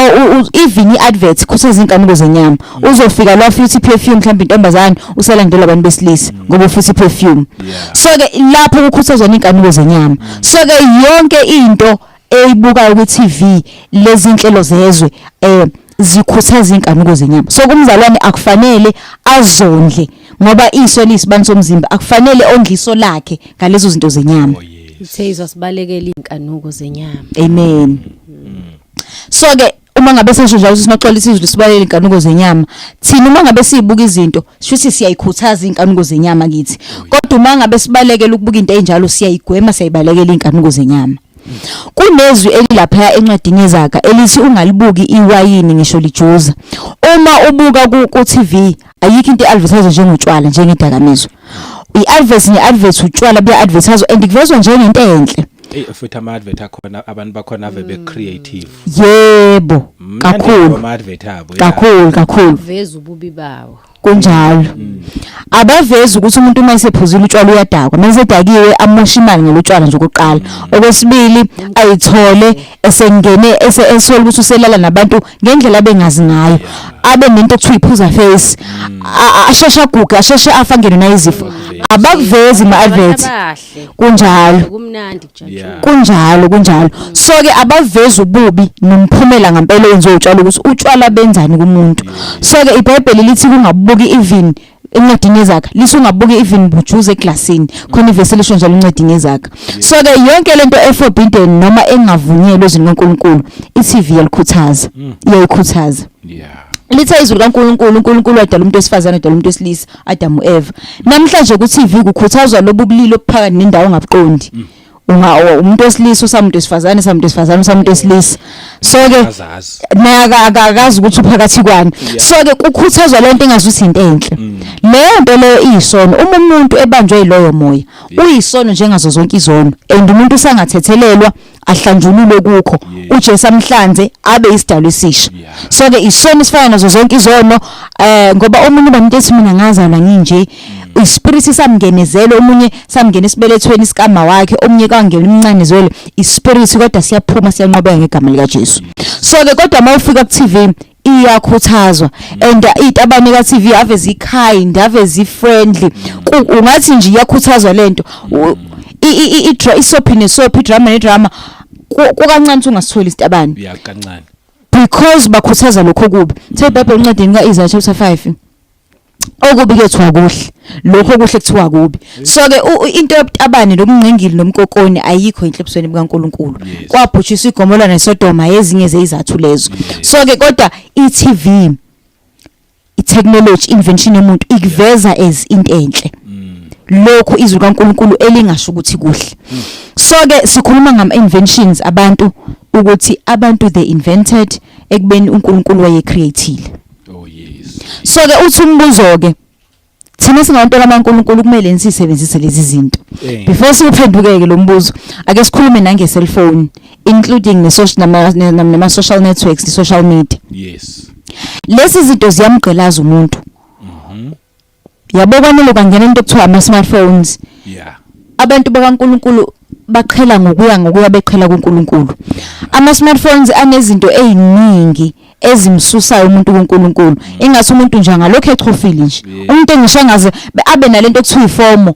even i-advert ikhuthaza inkanuko zenyama. Uzofika la futhi perfume mhlawumbe intombazane uselandela abantu besilisa ngoba futhi perfume. So ke lapho kukhuthazwa inkanuko zenyama. So ke yonke into eyibukayo ku TV lezi inhlelo zezwe zikhuthaza inkanuko zenyama. So kumzalwane akufanele azondle ngoba iso lisibani somzimba, akufanele ondle iso lakhe ngalezo zinto zenyama. Uthe sibalekele inkanuko zenyama. Amen. So ke uma ngabe sesho njalo sinoxolisa izwi sibalekele inkanuko zenyama, thina uma ngabe sizibuka izinto shuthi siyayikhuthaza inkanuko zenyama kithi. Kodwa uma ngabe sibalekela ukubuka into enjalo siyayigwema, siyayibalekela inkanuko zenyama. Kunezwi elilapha encwadini yeZaga elithi ungalibuki iwayini ngisho lijuza. Uma ubuka ku TV ayikho into e-advertise njengotshwala, njengedakamizwa. I-advert ne-advert utshwala buya-advertise and kuvezwa njengento enhle. Ey futhi ama-advert akhona abantu bakhona ave be-creative. Yebo, Mnandi kakhulu. ama-advert abo. Kakhulu, kakhulu. Veza ububi bawo. Kunjalo. Abavezi ukuthi umuntu uma esephuzile utshwala uyadakwa, uma esedakiwe amosha imali ngalotshwala nje okokuqala. Okwesibili ayithole esengene esola ukuthi uselala nabantu ngendlela abengazi ngayo, abe nento okuthiwa iphuza face, asheshe aguge, asheshe afa, angene nayizifo. Abakuvezi ma-advert. Abahle. Kunjalo. Kumnandi kujatshulwa. Kunjalo, kunjalo. So ke abaveza ububi nomphumela ngempela owenziwe utshwala, ukuthi utshwala benzani kumuntu. So ke iBhayibheli lithi kungabuki, even encwadini yeZaga lithi ungabuki even bujuze eglasini. Khona ivesi lisho njalo encwadini yeZaga. So ke yonke lento eforbidden noma engavunyelwe ezwini kaNkuluNkulu, iTV iyalikhuthaza, iyayikhuthaza. Lithe izwi likaNkuluNkulu, uNkulunkulu wadala umuntu wesifazane, wadala umuntu wesilisa, Adam uEva. Namhlanje ku TV kukhuthazwa lobu bulili obuphakathi nendawo ongabuqondi. Unga umuntu wesilisa usamuntu wesifazane, samuntu wesifazane usamuntu wesilisa. So ke Azazi. naye akakazi ukuthi uphakathi kwani. So ke kukhuthazwa lento engazuthi into enhle. Leyo nto leyo iyisono. Uma umuntu ebanjwe yiloyo moya, uyisono njengazo zonke izono, and umuntu usangathethelelwa, ahlanjululwe kukho, uJesu amhlanze abe isidalwa esisha. So ke isono sifana nazo zonke izono, ngoba omunye uba umuntu ethi, "Mina ngazalwa nginje." Ispirit samngenezela, omunye samngena esibelethweni sikama wakhe, omunye kangena umncane zwele ispirit, kodwa siyaphuma, siyanqobeka ngegama lika Jesu. So ke kodwa mawufika ku TV iyakhuthazwa, and izitabane ka TV ave zi kind, ave zi friendly, ungathi nje iyakhuthazwa lento. Isoapie nesoapie, idrama nedrama, kukancane ukuthi ungasitholi isitabane. Yeah, kancane. Because bakhuthaza lokho kubi. The iBhayibheli encwadini kaIsaiah chapter 5, okubi kethiwa kuhle, lokho okuhle kuthiwa kubi. So ke into yobutabane nobungqingili nomkokoni ayikho inhlebusweni bukaNkuluNkulu. Kwabhujiswa iGomora neSodoma yezinye zezathu lezo. So ke kodwa iTV, itechnology, invention yomuntu ikuveza as into enhle lokhu izwi kaNkuluNkulu elingasho ukuthi kuhle. So ke sikhuluma ngama inventions abantu, ukuthi abantu they invented ekubeni uNkulunkulu waye createile. Oh yes. So ke uthi umbuzo ke, thina singabantwana baNkulunkulu kumele sisebenzise lezi zinto? Before siwuphendukeke lo mbuzo, ake sikhulume nange cellphone, including ne social nama social networks, ne social media. Lezi zinto ziyamgqilaza umuntu. Yabo, kwanele kwangena into ekuthiwa ama smartphones, abantu bakaNkuluNkulu baqhela ngokuya ngokuya beqhela kuNkulunkulu. Ama smartphones anezinto eziningi ezimsusayo umuntu kuNkulunkulu. Ingathi umuntu nje angalokho echofile nje. Umuntu engisho angaze abe nalento okuthiwa iFOMO,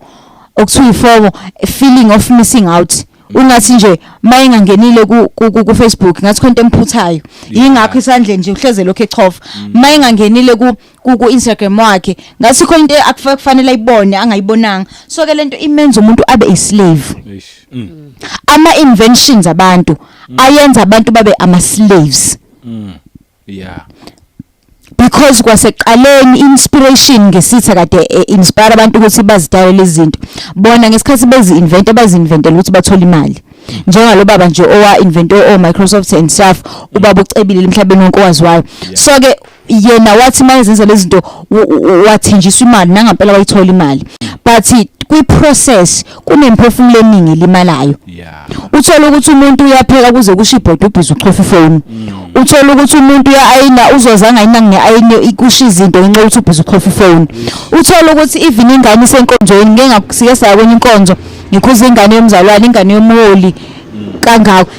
okuthiwa iFOMO, feeling of missing out. Ungathi nje mayingangenile ku Facebook ngathi khona into emphuthayo. Yingakho isandleni nje uhleze lokho echofa. Mayingangenile ku Instagram wakhe ngathi khona into akufanele ayibone angayibonanga. So ke lento imenza umuntu abe a slave. Eish. Ama inventions abantu ayenza abantu babe ama slaves. Because kwasekuqaleni inspiration ngesitha kade inspire abantu ukuthi bazidale lezi zinto. Bona ngesikhathi bezi invent, bazi inventela ukuthi bathole imali, njengalo baba nje owa invent o Microsoft and stuff, ubaba ucebile emhlabeni wonke owaziwayo. So ke yena wathi mayezenza lezi zinto wathenjiswa imali, nangampela wayithola imali, but kwi process kunemphefumulo eminingi elimalayo. Uthola ukuthi umuntu uyapheka kuze kusho ibhodo, ubhizi uchofa ifoni. Uthola ukuthi umuntu uya-ayina, uzoza angayina nge-ayini, ikusho izinto ngenxa yokuthi ubhizi uchofa ifoni. Uthola ukuthi even ingane isenkonzweni. Ngike sike saya kwenye inkonzo, ngikhuza ingane yomzalwane, ingane yomholi kangako,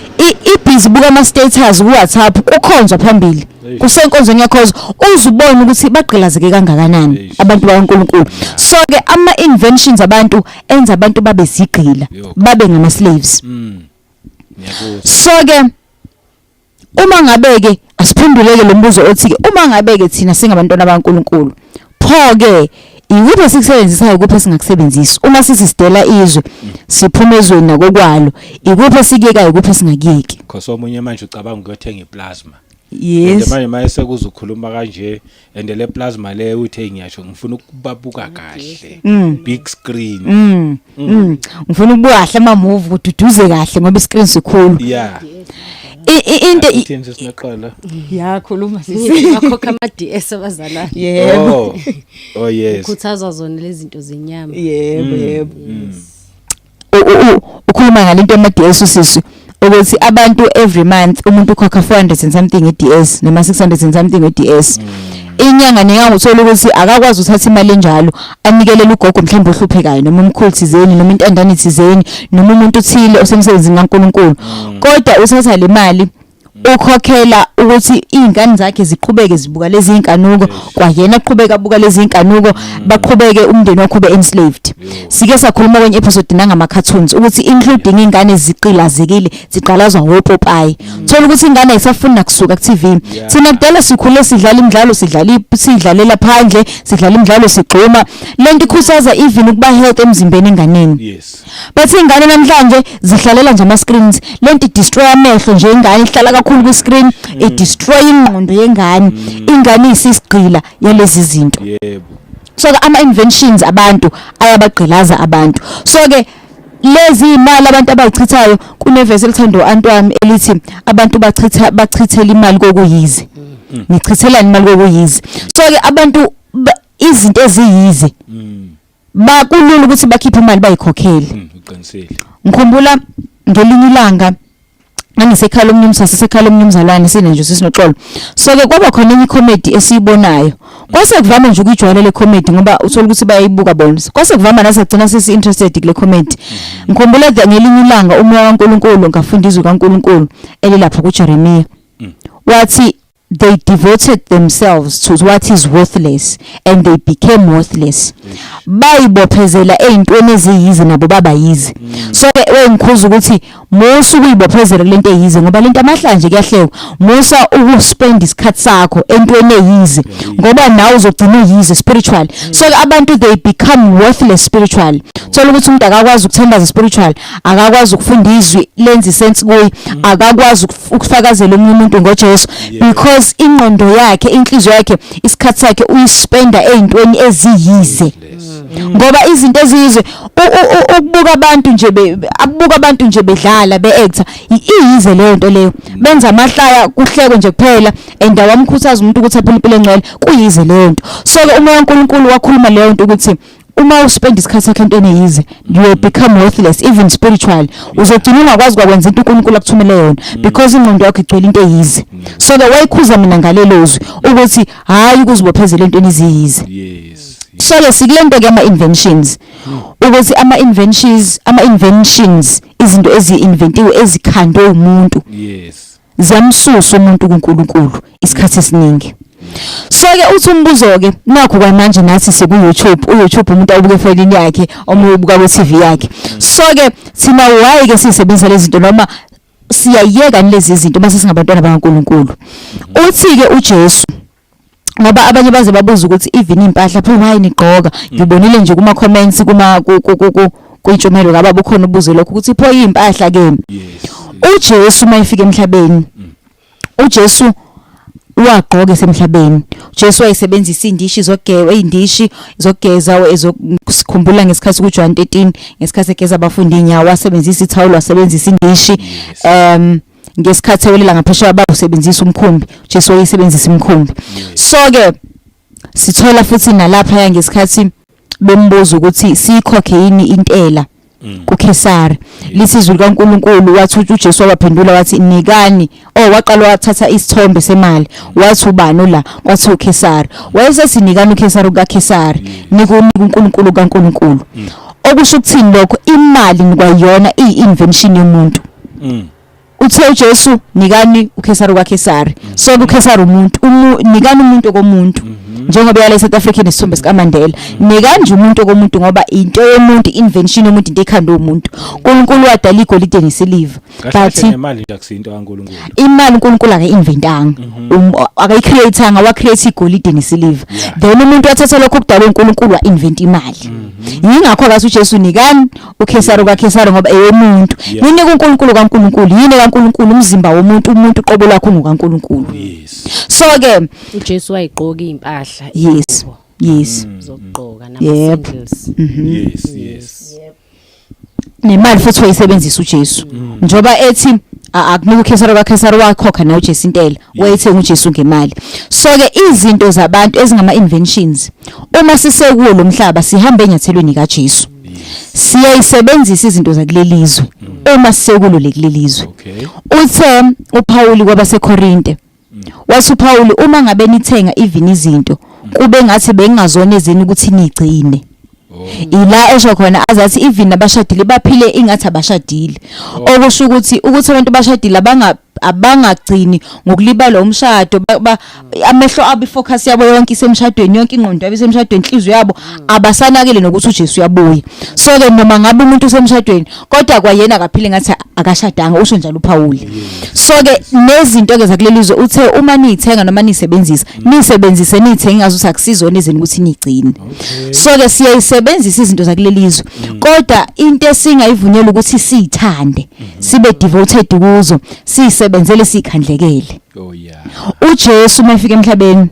ibhizi buka ama-status ku-WhatsApp, kukhonzwa phambili. Eish. Kusenkonzweni yakhonzwa, uze ubone ukuthi bagqilazeke kangakanani Eish. abantu bakaNkulunkulu. So ke ama-inventions abantu enza abantu babe zigqila, babe ngama-slaves. Ngiyakuzwa. So ke uma ngabe ke asiphenduleke lo mbuzo othi ke uma ngabe ke thina singabantwana bakaNkulunkulu, pho ke ikuphi esikusebenzisayo, kuphi esingakusebenzisi? Uma sithi sidela izwe, siphuma ezweni nakokwalo, ikuphi esikuyekayo, ikuphi esingakuyeki? Because omunye manje ucabanga ukuyothenga iplasma. Yes. And manje maye sekuzokhuluma kanje, and le plasma le uthe ngiyasho ngifuna ukubabuka kahle. Big screen. Ngifuna ukubuka kahle ama movie, kududuze kahle ngoba iscreen sikhulu. Into Uthini sesinoxolo? Ya, khuluma sisi. Bakhokha ama-DS abazalwane. Yebo. Oh yes. Khuthazwa zona lezi zinto zenyama. Yebo. Ukhuluma ngalento yama DS usisi, ukuthi abantu every month umuntu ukhokha 400 and something e-DS noma 600 and something e-DS. Inyanga nenyanga uthola ukuthi akakwazi uthatha imali enjalo anikelele ugogo mhlawumbe ohluphekayo noma umkhulu thizeni noma intandane thizeni noma umuntu othile osemsebenzini kaNkuluNkulu. Kodwa uthatha le mali ukhokhela ukuthi izingane zakhe ziqhubeke zibuka lezi zinkanuko, kwayena aqhubeka abuka lezi zinkanuko, baqhubeke umndeni wakhe ube enslaved. Sike sakhuluma kwenye episode nangama cartoons ukuthi including ingane ziqilazekile ziqalazwa ngopopayi. Thola ukuthi ingane ayisafuni nakusuka ku TV. Thina kudala sikhule sidlala imidlalo, sidlala sidlalela phandle, sidlala imidlalo, sigxuma. Lento ikhuthaza even ukuba health emzimbeni enganeni. But ingane namhlanje zihlalela nje ama screens. Lento idestroy amehlo nje, ingane ihlala kakhulu ku screen, i destroy ingqondo yengane. Ingane isisigqila yalezi zinto. So ke ama inventions abantu ayabagqilaza abantu. So ke lezi imali abantu abayichithayo, kunevesi elithandwa u-anti wami elithi abantu bachitha bachithela imali kokuyize. Nichithelani imali kokuyize? So ke abantu izinto eziyize bakulula ukuthi bakhiphe imali bayikhokhele. Uqinisile. Ngikhumbula ngelinye ilanga ngangisekhaya lomnye sasekhaya lomnye umzalwane, sine nje sisinoxolo. So ke kwaba khona enye comedy esiyibonayo, kwase kuvama nje ukuyijwayela le comedy ngoba uthola ukuthi bayayibuka bona, kwase kuvama nasagcina sesi interested kule comedy. Ngikhumbula ngelinye ilanga umoya kaNkuluNkulu, ngafunda izwi kaNkuluNkulu elilapha kuJeremiah, wathi they devoted themselves to what is worthless and they became worthless. Bayibophezela ey'ntweni eziyize, nabo baba yize. So ke wengikhuza ukuthi musa ukuyibophezela kulento eyize, ngoba lento amahlanje kuyahlekwa. Musa ukuspend isikhathi sakho entweni eyize, ngoba nawe uzogcina uyize spiritual. So ke abantu they become worthless spiritual. Thola ukuthi umuntu akakwazi ukuthandaza spiritual, akakwazi ukufunda izwi lenza isense kuye, akakwazi ukufakazela omunye umuntu ngoJesu, because ingqondo yakhe, inhliziyo yakhe, isikhathi sakhe uyispenda ey'ntweni eziyize. Ngoba izinto eziyize, ukubuka abantu nje abuka abantu nje bedlala, be-actor, iyize leyo nto leyo. Benza amahlaya, kuhlekwe nje kuphela, and awamkhuthaza umuntu ukuthi aphile impilo engcwele, kuyize leyo nto. So ke umoya kaNkuluNkulu wakhuluma leyo nto ukuthi uma uspend isikhathi sakho entweni eyize, you will become worthless even spiritual. Uzogcina ungakwazi kwakwenza into uNkulunkulu akuthumele yona because ingqondo yakho igcwele into eyize. So ke wayikhuza mina ngalelo zwi ukuthi hayi, ukuzibophezela entweni eziyize. So ke sikule nto ke ama inventions, ukuthi ama inventions, izinto ezi-inventiwe, ezikhandwe umuntu, ziyamsusa umuntu kuNkulunkulu isikhathi esiningi. So ke uthi umbuzo ke nakho kwamanje nathi siku YouTube, uYouTube umuntu awubuke efonini yakhe, omunye ubuka ku TV yakhe. So ke thina why ke sisebenzisa lezi zinto noma siyayeka lezi zinto mase singabantwana bakaNkulunkulu? Uthi ke uJesu, ngoba abanye baze babuza ukuthi even impahla pho why nigqoka. Ngibonile nje kuma comments kuma ku kuyintshumelo kababa ukhona ubuze lokho ukuthi pho impahla ke. UJesu mayifika emhlabeni, uJesu wagqoka esemhlabeni. uJesu wayesebenzisa indishi zokugeza, indishi zokugeza ezosikhumbula ngesikhathi kuJohn 13, ngesikhathi egeza abafundi inyawo, wasebenzisa ithawula, wasebenzisa indishi. Ngesikhathi ewelela ngaphesheya baba usebenzisa umkhumbi, uJesu wayesebenzisa imikhumbi. So ke sithola futhi nalapha ngesikhathi bembuza ukuthi siyikhokhe yini intela kuKhesari, lithi izwi likaNkuluNkulu, wathi uJesu wabaphendula wathi nikani, oh, waqala wathatha isithombe semali, wathi ubani la? Kwathi uKhesari. Wayesesinikani uKhesari kukaKhesari, nikunika uNkulunkulu kaNkuluNkulu. Okusho ukuthini lokho? Imali kwayona iyi-invention yomuntu. Uthe uJesu nikani uKhesari kwaKhesari. So uKhesari umuntu, nikani umuntu okomuntu, njengoba yala eSouth Africa nesithombe sika Mandela. Nikani nje umuntu okomuntu, ngoba into yomuntu, invention yomuntu, into ekhanda umuntu. uNkulunkulu wadala igolide nesiliva. Kahle kahle But nemali nje akusinto kaNkulunkulu. Imali uNkulunkulu akayi-inventanga, akayicreatanga, wa-create igolide nesiliva. Then umuntu wathatha lokho okudalwe uNkulunkulu wa-invent imali. Yingakho kathi uJesu nikani uKhesari kaKhesari, ngoba eyomuntu. Ninike uNkulunkulu kaNkulunkulu. Yini kaNkulunkulu? Umzimba womuntu, umuntu uqobo lwakho ungukaNkulunkulu. So ke uJesu wayigqoka impahla, zokugqoka nama sandals. Yes. Nemali futhi wayisebenzisa uJesu, njoba ethi akunika uKhesari kaKhesari, wakhokha naye uJesu intela, wayethenga uJesu ngemali. So ke izinto zabantu ezingama inventions, uma sisekuwo lo mhlaba sihambe enyathelweni kaJesu, siyayisebenzisa izinto zakulelizwe uma sisekulo lekulelizwe. Uthe uPaul kwabaseKorinte. Wathi uPaul uma ngabe nithenga even izinto kube ngathi bengingazona ezini ukuthi nigcine. Oh. Ila esho khona azathi even nabashadile baphile ingathi abashadile. Oh. Okusho ukuthi ukuthi abantu bashadile abanga abangagcini ngokulibala umshado amehlo abo ifocus yabo yonke isemshadweni yonke ingqondo yabo isemshadweni inhliziyo yabo abasanakile nokuthi uJesu uyabuya. So ke noma ngabe umuntu usemshadweni kodwa kwayena akaphile ngathi akashadanga usho njalo uPaul. So ke nezinto ke zakuleli zwe uthe uma niyithenga noma nisebenzisa nisebenzise niyithenge ngazuthi akusizona izini ukuthi nigcine. So ke siyayisebenzisa izinto zakuleli zwe kodwa into esingayivunyelwa ukuthi siyithande sibe devoted kuzo siyisebenzele sikhandlekele. Oh yeah. uJesu uma efika emhlabeni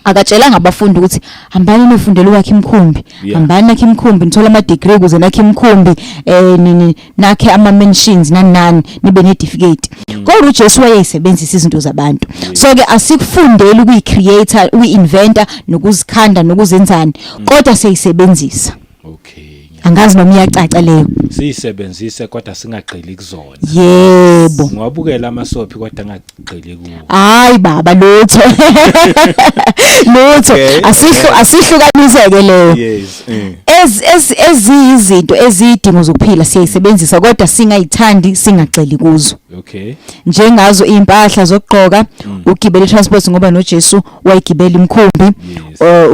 akatshelanga abafundi ukuthi hambani nifundele ukwakha imikhumbi hambani nakhe imikhumbi nithola ama degree ukuze nakhe imikhumbi eh nini nakhe ama mansions nani nani nibe ne certificate. Kodwa uJesu wayeyisebenzisa izinto zabantu. So ke asikufundeli ukuyicreator ukuinventa nokuzikhanda nokuzenzani kodwa siyisebenzisa. Okay. Angazi noma iyacaca leyo. Siyisebenzise kodwa singagxili kuzona. Yebo. Ngiwabukela amasophi kodwa ngagxili kuwo. Hayi baba lutho. Lutho. Okay. Asihlu asihlukaniseke leyo. Yes. Ez ez eziyizinto eziyidingo zokuphila siyayisebenzisa kodwa singayithandi singagxili kuzo. Okay. Njengazo impahla zokugqoka, ugibela transport ngoba noJesu wayigibela imikhumbi,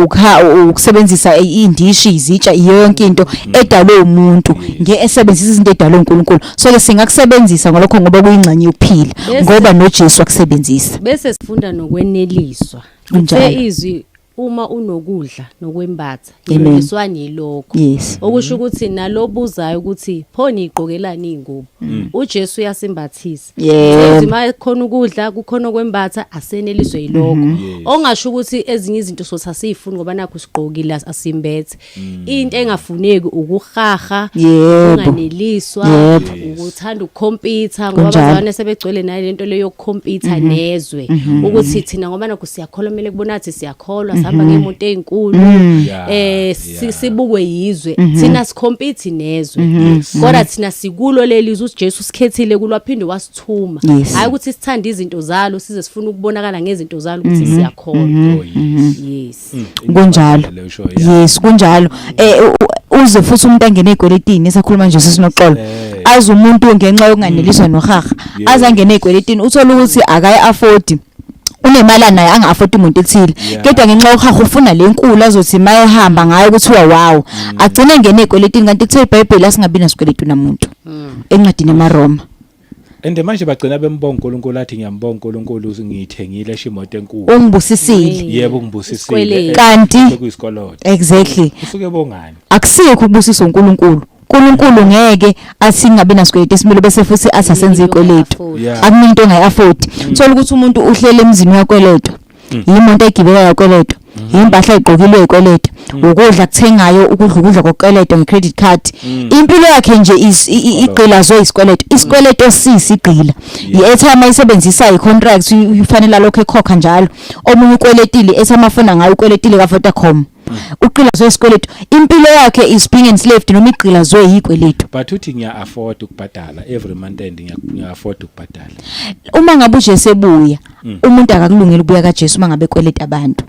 ukha ukusebenzisa indishi, izitsha, yonke into edalwe umuntu, nge esebenzisa izinto edalwe uNkulunkulu. So ke singakusebenzisa ngalokho ngoba kuyingxenye yokuphila ngoba noJesu wakusebenzisa. Bese sifunda nokweneliswa. Kunjalo. Uthe izwi uma unokudla nokwembatha Amen. yeneliswani yilokho. Yes. Okusho ukuthi nalobuzayo ukuthi pho nigqokelani ingubo. uJesu uyasimbathisa. Yebo. Uma khona ukudla kukhona okwembatha aseneliswe yilokho. Ongasho ukuthi ezinye izinto sothi asifuni ngoba nakho sigqokile asimbethe. Into engafuneki ukuhaha, unganeliswa, ukuthanda ukukhompyutha ngoba abazalwane sebegcwele nayo lento leyo yokukhompyutha nezwe ukuthi thina ngoba nakho siyakholwa kumele kubona ukuthi siyakholwa sihamba ngemoto ezinkulu eh sibukwe yizwe thina sikhompyutha nezwe kodwa thina sikulo leli zwe uJesu sikhethile kulwaphinde wasithuma hayi ukuthi sithande izinto zalo size sifuna ukubonakala ngezinto zalo ukuthi siyakholwa. Oh yes. Yes. Kunjalo. Leyo sho, yeah. Yes, kunjalo. Uze futhi umuntu angene ezikweletini esakhuluma nje sisinoxolo. Aze umuntu ngenxa yokunganeliswa nohaha, aze angene ezikweletini uthola ukuthi akayi afford. Unemali anayo anga afford umuntu ethile. Kodwa ngenxa yokuhaha ufuna lenkulu azothi mayehamba ngayo kuthiwa wow. Agcine engene ezikweletini kanti kuthiwa iBhayibheli asingabi nasikweletu namuntu. Encwadini yamaRoma. And manje bagcina bembonga uNkulunkulu athi ngiyambonga uNkulunkulu ngiyithengile esho imoto enkulu. Ungibusisile. Yebo ungibusisile. Isikweletu. Kanti Sekuyisikoloto. Exactly. Usuke bongani. Akusikho ukubusiswa uNkulunkulu. uNkulunkulu ngeke athi singabi nasikweletu esimilo bese futhi athi asenze ikweletu. Akuninto ongayi-afford. Thola ukuthi umuntu uhlele emzini uyakweletwa. Yimoto egibela yakweletwa. Impahla egqokile yakweletwa. Ukudla kuthengayo ukudla ukudla kokweletwa ngecredit card. Impilo yakhe nje igqilazwe isikweletu. Isikweletu sisigqila. I-airtime ayisebenzisa i-contract ufanele lokho ekhokha njalo. Omunye ukweletile i-airtime afuna ngayo ukweletile ka Vodacom. Uqilazwe isikweletu. Impilo yakhe is being enslaved noma igqilazwe yikweletu. But uthi ngiya afford ukubhadala every month end ngiya afford ukubhadala. Uma ngabe uJesu ebuya, umuntu akakulungela ukubuya kaJesu uma ngabe ekweleta abantu.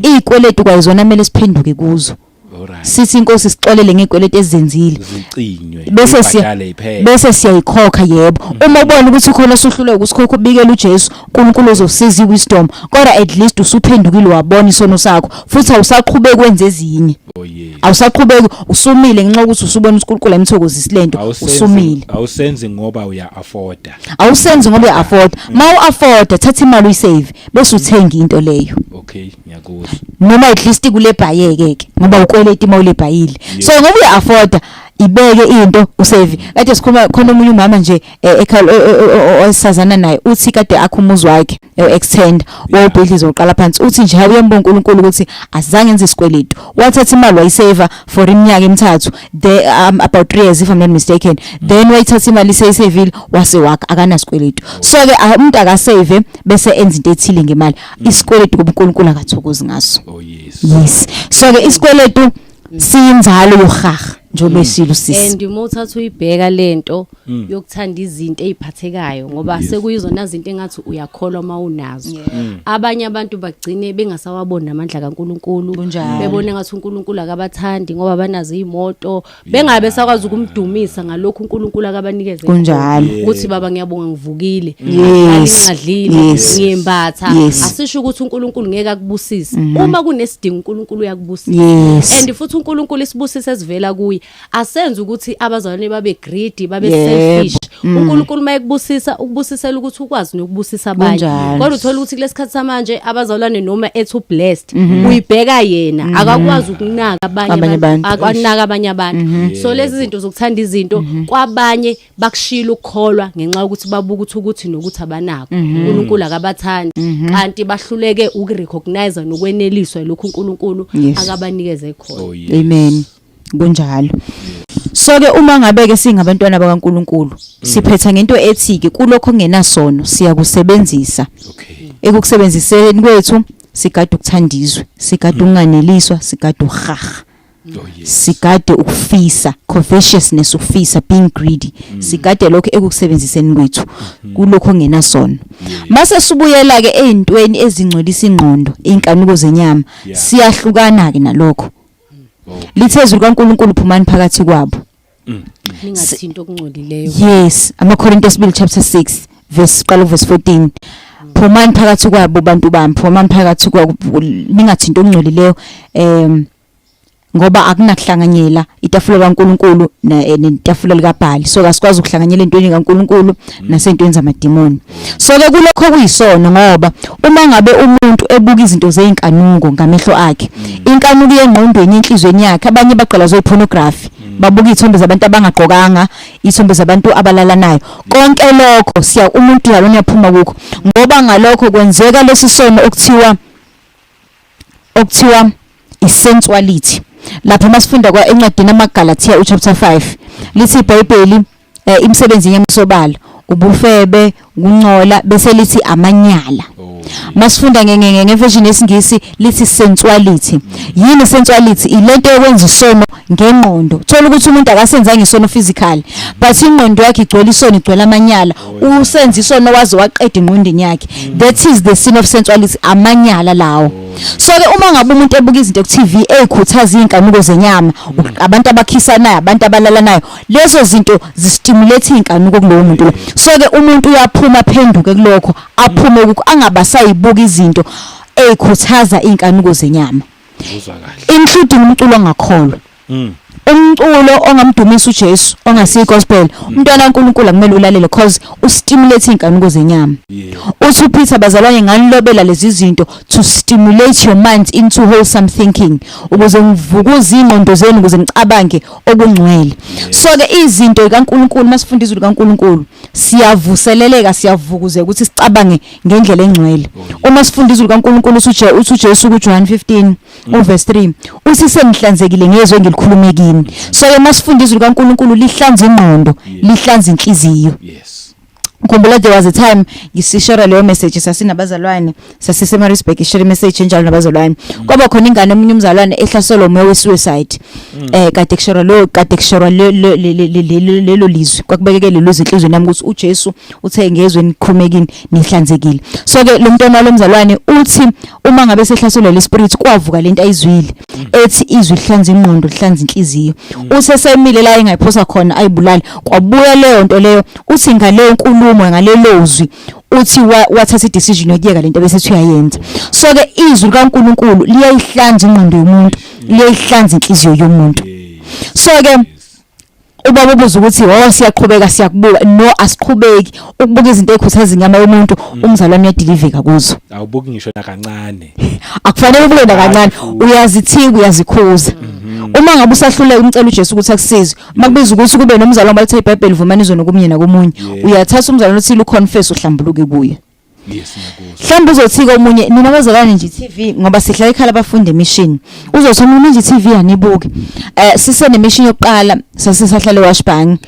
Izikweletu kwayizona kumele siphenduke kuzo. Alright. Sithi inkosi sixolele ngezikweletu ezenzile. Zicinywe. Bese siya Ibhadale iphele. bese siyayikhokha yebo. Uma ubona ukuthi ukhona osuhluleka ukusikhokha ubikele uJesu, uNkulunkulu uzosiza iwisdom. Kodwa at least usuphendukile wabona isono sakho futhi awusaqhubeki wenze ezinye. Oh yes. Awusaqhubeki usumile ngenxa yokuthi usubona ukuthi uNkulunkulu ayimthokozisi lento usumile. Awusenzi ngoba uya afforda. Awusenzi ngoba uya afford. Ma u afford thatha imali uyisave bese uthenga into leyo. Okay, ngiyakuzwa. Noma at least kule bhayeke ke ngoba ukweleta imali ulebhayile. So ngoba uya afforda ibeke into usave. Kade sikhuluma khona omunye umama nje ekhaya osazana naye uthi kade akha umuzi wakhe extend wawubhidliza uqala phansi uthi nje uyambonga uNkulunkulu ukuthi azange enze isikweletu. Wathatha imali wayisave for iminyaka emithathu the about 3 years if I'm not mistaken. Then wayithatha imali iseyisavile wase wakha akanasikweletu. So ke umuntu akasave bese enza into ethile ngemali. Isikweletu kuba uNkulunkulu akathokozi ngaso. Oh yes. Yes. So ke isikweletu siyinzalo yohaha. Njengoba eshilo sisi. And uma uthatha uyibheka lento yokuthanda izinto eziphathekayo, ngoba sekuyizona zinto engathi uyakholwa uma unazo, abanye abantu bagcine bengasawaboni namandla kaNkuluNkulu, bebone ngathi uNkulunkulu akabathandi ngoba banazo imoto, bengabe sakwazi ukumdumisa ngalokhu uNkulunkulu akabanikeze ukuthi, "Baba, ngiyabonga, ngivukile, ngingadlile, ngiyembatha." Asisho ukuthi uNkulunkulu ngeke akubusise. Uma kunesidingo, uNkulunkulu uyakubusisa. And futhi uNkulunkulu isibusise esivela kuye asenze ukuthi abazalwane babe greedy, babe selfish. UNkulunkulu mayekubusisa, ukubusisela ukuthi ukwazi nokubusisa abanye. Kodwa uthola ukuthi kulesikhathi samanje abazalwane, noma ethi blessed, uyibheka yena, akakwazi ukunaka abanye. Abanye abantu. Akanaka abanye abantu. So lezi zinto zokuthanda izinto, kwabanye bakushila ukukholwa ngenxa yokuthi babuka ukuthi nokuthi abanakho, uNkulunkulu akabathandi, kanti bahluleke ukurecognize nokweneliswa lokhu uNkulunkulu akabanikeze khona. Oh yes. Amen, kunjalo. So ke uma ngabe ke singabantwana bakaNkuluNkulu, siphetha ngento ethi ke kulokho ongenasono siyakusebenzisa. Ekukusebenziseni kwethu sigada ukuthandizwe, sigada ukunganeliswa, sigada uhaha, sigade ukufisa, covetousness, ukufisa, being greedy. Sigade lokho ekukusebenziseni kwethu kulokho ongenasono. Mase sibuyela ke ezintweni ezingcolisa ingqondo, inkanuko zenyama, siyahlukana ke nalokho. Lithe izwi kaNkuluNkulu, "Phumani phakathi kwabo." Ningathinti okungcolileyo. Yes, amaKorinte esibili chapter 6 verse, qala verse 14, "Phumani phakathi kwabo, bantu bami, phumani phakathi kwabo, ningathinti okungcolileyo," ngoba akunakuhlanganyela itafula kaNkuluNkulu netafula likaBhali. So asikwazi ukuhlanganyela entweni kaNkuluNkulu nasentweni zamadimoni. So ke kulokho kuyisono, ngoba uma ngabe umuntu ebuka izinto zeinkanuko ngamehlo akhe, inkanuko yengqondweni, enhlizweni yakhe, abanye bagqilazwe ipornography, babuka izithombe zabantu abangagqokanga, izithombe zabantu abalalanayo, konke lokho siya umuntu yalona uyaphuma kukho, ngoba ngalokho kwenzeka lesi sono okuthiwa isensuality. Lapha masifunda kwa encwadini amaGalatia uchapter 5, lithi iBhayibheli, imisebenzi yenyama isobala, ubufebe, ukuncola, bese lithi amanyala. Masifunda ngeversion yesiNgisi lithi sensuality. Yini sensuality? Ilento yokwenza isono ngengqondo. Thola ukuthi umuntu akasenzanga isono physical, but ingqondo yakhe igcwele isono, igcwele amanyala. Usenza isono waze waqeda engqondweni yakhe. That is the sin of sensuality, amanyala lawo. So ke uma ngabe umuntu ebuka izinto ku TV ezikhuthaza inkanuko zenyama, abantu abakhisanayo, abantu abalalanayo, lezo zinto zistimulate inkanuko kulowo muntu lo. So ke umuntu uyaphuma, aphenduke kulokho, aphume kukho, angabasayibuka izinto ezikhuthaza inkanuko zenyama. Uzwa kahle. Including umculo ongakholwa, umculo ongamdumisa uJesu, ongasiyi gospel. Umntwana kaNkuluNkulu akumele ulalele, cause ustimulate inkanuko zenyama. Uthi uPeter, "Bazalwane, nganilobela lezi zinto to stimulate your minds into wholesome thinking," ukuze ngivukuze ingqondo zenu ukuze nicabange okungcwele. So ke izinto kaNkuluNkulu, masifunda izwi likaNkuluNkulu, siyavuseleleka, siyavukuzeka ukuthi sicabange ngendlela engcwele. Uma sifunda izwi likaNkuluNkulu, uthi uJesu kuJohn 15 uverse 3, uthi, "Senihlanzekile ngezwe engilikhulume kini." So ke masifunda izwi likaNkuluNkulu, lihlanza ingqondo, lihlanza inhliziyo. Khumbula, there was a time ngisishare leyo message, sasinabazalwane, sasise Maritzburg, ishare message enjalo nabazalwane. Kwaba khona ingane, omunye umzalwane ehlaselwa umoya we suicide. Kade kushare lo, kade kushare lelo lizwi, kwakubekeke lelo zwi enhliziyweni yami ukuthi uJesu uthe, "Ngezwe nikhulume kini nihlanzekile." So ke lo mntwana lomzalwane uthi uma ngabe sehlaselwa le spirit, kwavuka lento ayizwile ethi izwi lihlanza ingqondo, lihlanza inhliziyo. Usesemile la engayiphosa khona ayibulale, kwabuya leyo nto leyo. Uthi ngaleyo nkulumo, ngalelo zwi, uthi wathatha idecision yokuyeka lento bese ethi uyayenza. So ke izwi likaNkuluNkulu liyayihlanza ingqondo yomuntu, liyayihlanza inhliziyo yomuntu. So ke ubaba ubuza ukuthi, "Oh, siyaqhubeka siyakubuka?" No, asiqhubeki ukubuka izinto ezikhuthaza inyama yomuntu. Umzalwane uyadiliveka kuzo. Awubuki ngisho nakancane. Akufanele ubuke nakancane. Futhi. Uyazithika, uyazikhuza. Uma ngabe usahluleka, umcela uJesu ukuthi akusize. Uma kubiza ukuthi kube nomzalwane, bathe iBhayibheli, "Vumani izono komunye nakomunye." Uyathatha umzalwane othile, uconfess, uhlambuluke kuye. Yes, ngiyakuzwa. Mhlawumbe uzothika omunye, nina bazalwane nje TV, ngoba sihlala ekhala abafundi emission, uzothi omunye nje TV anibuke. Sisene mission yokuqala, sasisahlala eWashbank,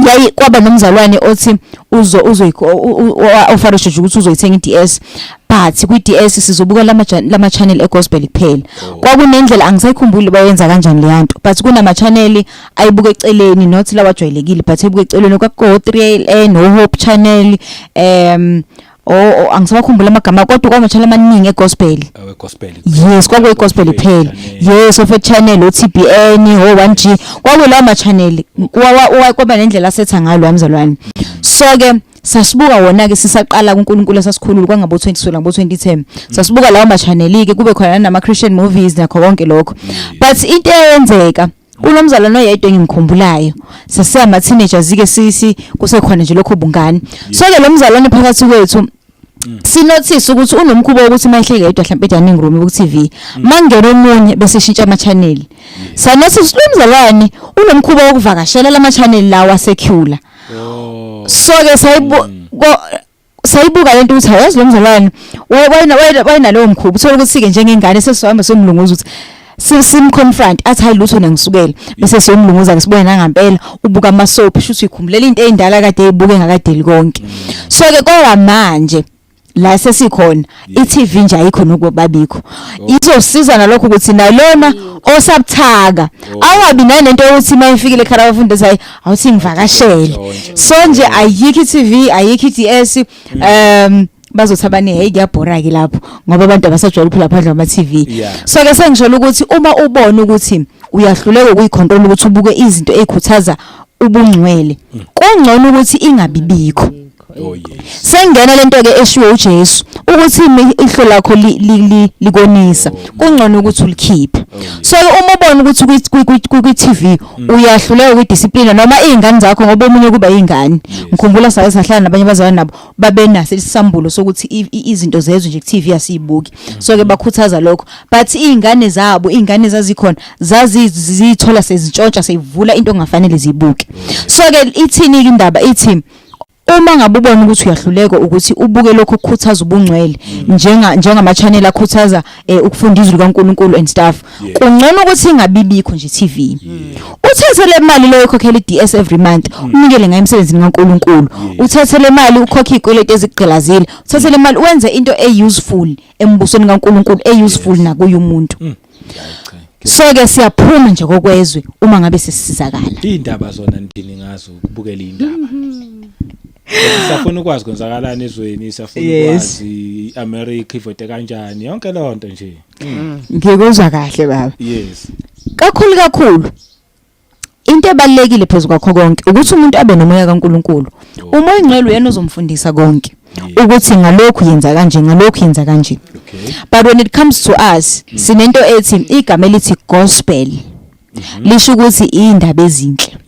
yayi kwaba nomzalwane othi uzo uzoyikho offerisha nje ukuthi uzoyithenga iDS. But kwi-DS sizobuka lama channel e-gospel kuphela. Kwakunendlela, angisayikhumbuli bayenza kanjani leyanto, but kunama channel ayibuka eceleni, not lawa ajwayelekile, but ayibuka eceleni. Kwakuko 3LN no Hope Channel, angisabakhumbula amagama, kodwa kwama channel amaningi e-gospel. Awe gospel. Yes, kwakuyi gospel kuphela. Yes, of channel, o TBN, o 1G, kwakulawo ma channel. Kwaba nendlela asetha ngalo wamzalwane. So ke sasibuka wona ke sisaqala kuNkulunkulu, esasikhulula kwangabo 20 ngabo 2010, sasibuka lawo ma channel ke, kube khona nama Christian movies nakho konke lokho. But into eyenzeka kunomzalwane oyedwa engimkhumbulayo, sasiyama teenagers ke, sisi kusekhona nje lokho bungani. So ke lo mzalwane phakathi kwethu sinothisa ukuthi unomkhuba wokuthi mayehleke yedwa mhlawumbe e-dining room ku TV, mangena omunye bese shintsha ama channel. Sanothisa lo mzalwane unomkhuba wokuvakashela lama channel lawa secular. So ke sayibuka lento ukuthi awazi lo mzalwane wayenalowo mkhuba. Uthola ukuthi ke njengengane sesihamba somlunguza ukuthi simconfront, athi hayi lutho, nangisukela, bese siyomlunguza ke, sibone nangampela ubuka ama soap, shuthi uyikhumbulela into eyindala kade eyibuke ngakadeli konke. So ke kodwa manje la sesikhona, i-TV nje ayikho nokubabikho. Izosiza nalokho ukuthi nalona osabuthaka awabi nalento yokuthi mayifikile ekhaya abafundisi, hayi awuthi ngivakashele. So nje ayikho i-TV, ayikho i-DS. Bazothi abanye, hey, kuyabhora ke lapho ngoba abantu abasajwayele ukuphila phandle kwama TV. So ke sengisholo ukuthi uma ubona ukuthi uyahluleka ukuyicontrol ukuthi ubuke izinto ezikhuthaza ubungcwele, kungcono ukuthi ingabibikho. Oh yes. Sengena lento ke eshiwo uJesu ukuthi ihlo lakho likonisa, kungcono ukuthi ulikhiphe. So ke uma ubona ukuthi kwi TV uyahluleka ukudiscipline noma izingane zakho, ngoba omunye kuba izingane, ngikhumbula sake sahlala nabanye abazalwane, nabo babenaso isambulo sokuthi izinto zezwe nje ku TV asiyibuki. So ke bakhuthaza lokho, but izingane zabo, izingane zazikhona zazizithola sezintshontsha, seyivula into ongafanele ziyibuke. So ke ithini ke indaba? Ithi uma ngabe ubona ukuthi uyahluleka ukuthi ubuke lokho okukhuthaza ubungcwele, njengama channel akhuthaza ukufunda izwi likaNkuluNkulu and stuff, kungcono ukuthi ingabibikho nje TV. Uthathe le mali leyo ikhokhela iDS every month, unikele ngayo emsebenzini kaNkuluNkulu. Uthathe le mali ukhokhe izikweletu ezigqilazile. Uthathe le mali wenze into e-useful embusweni kaNkuluNkulu, e-useful nakuye umuntu. Hayi cha. So ke siyaphuma nje kokwezwe uma ngabe sesisizakala. Indaba zona nithini ngazo, ukubukela indaba? Sisafuna ukwazi kwenzakalani ezweni, siyafuna ukwazi iAmerica ivote kanjani, yonke leyo nto nje. Ngikuzwa kahle, baba. Kakhulu kakhulu, into ebalekile phezulu kwakho konke ukuthi umuntu abe nomoya kaNkuluNkulu. Umoya ongcwele uyena ozomfundisa konke ukuthi ngalokhu yenza kanje, ngalokhu yenza kanje. But when it comes to us, sinento ethi igama elithi gospel lisho ukuthi indaba ezinhle,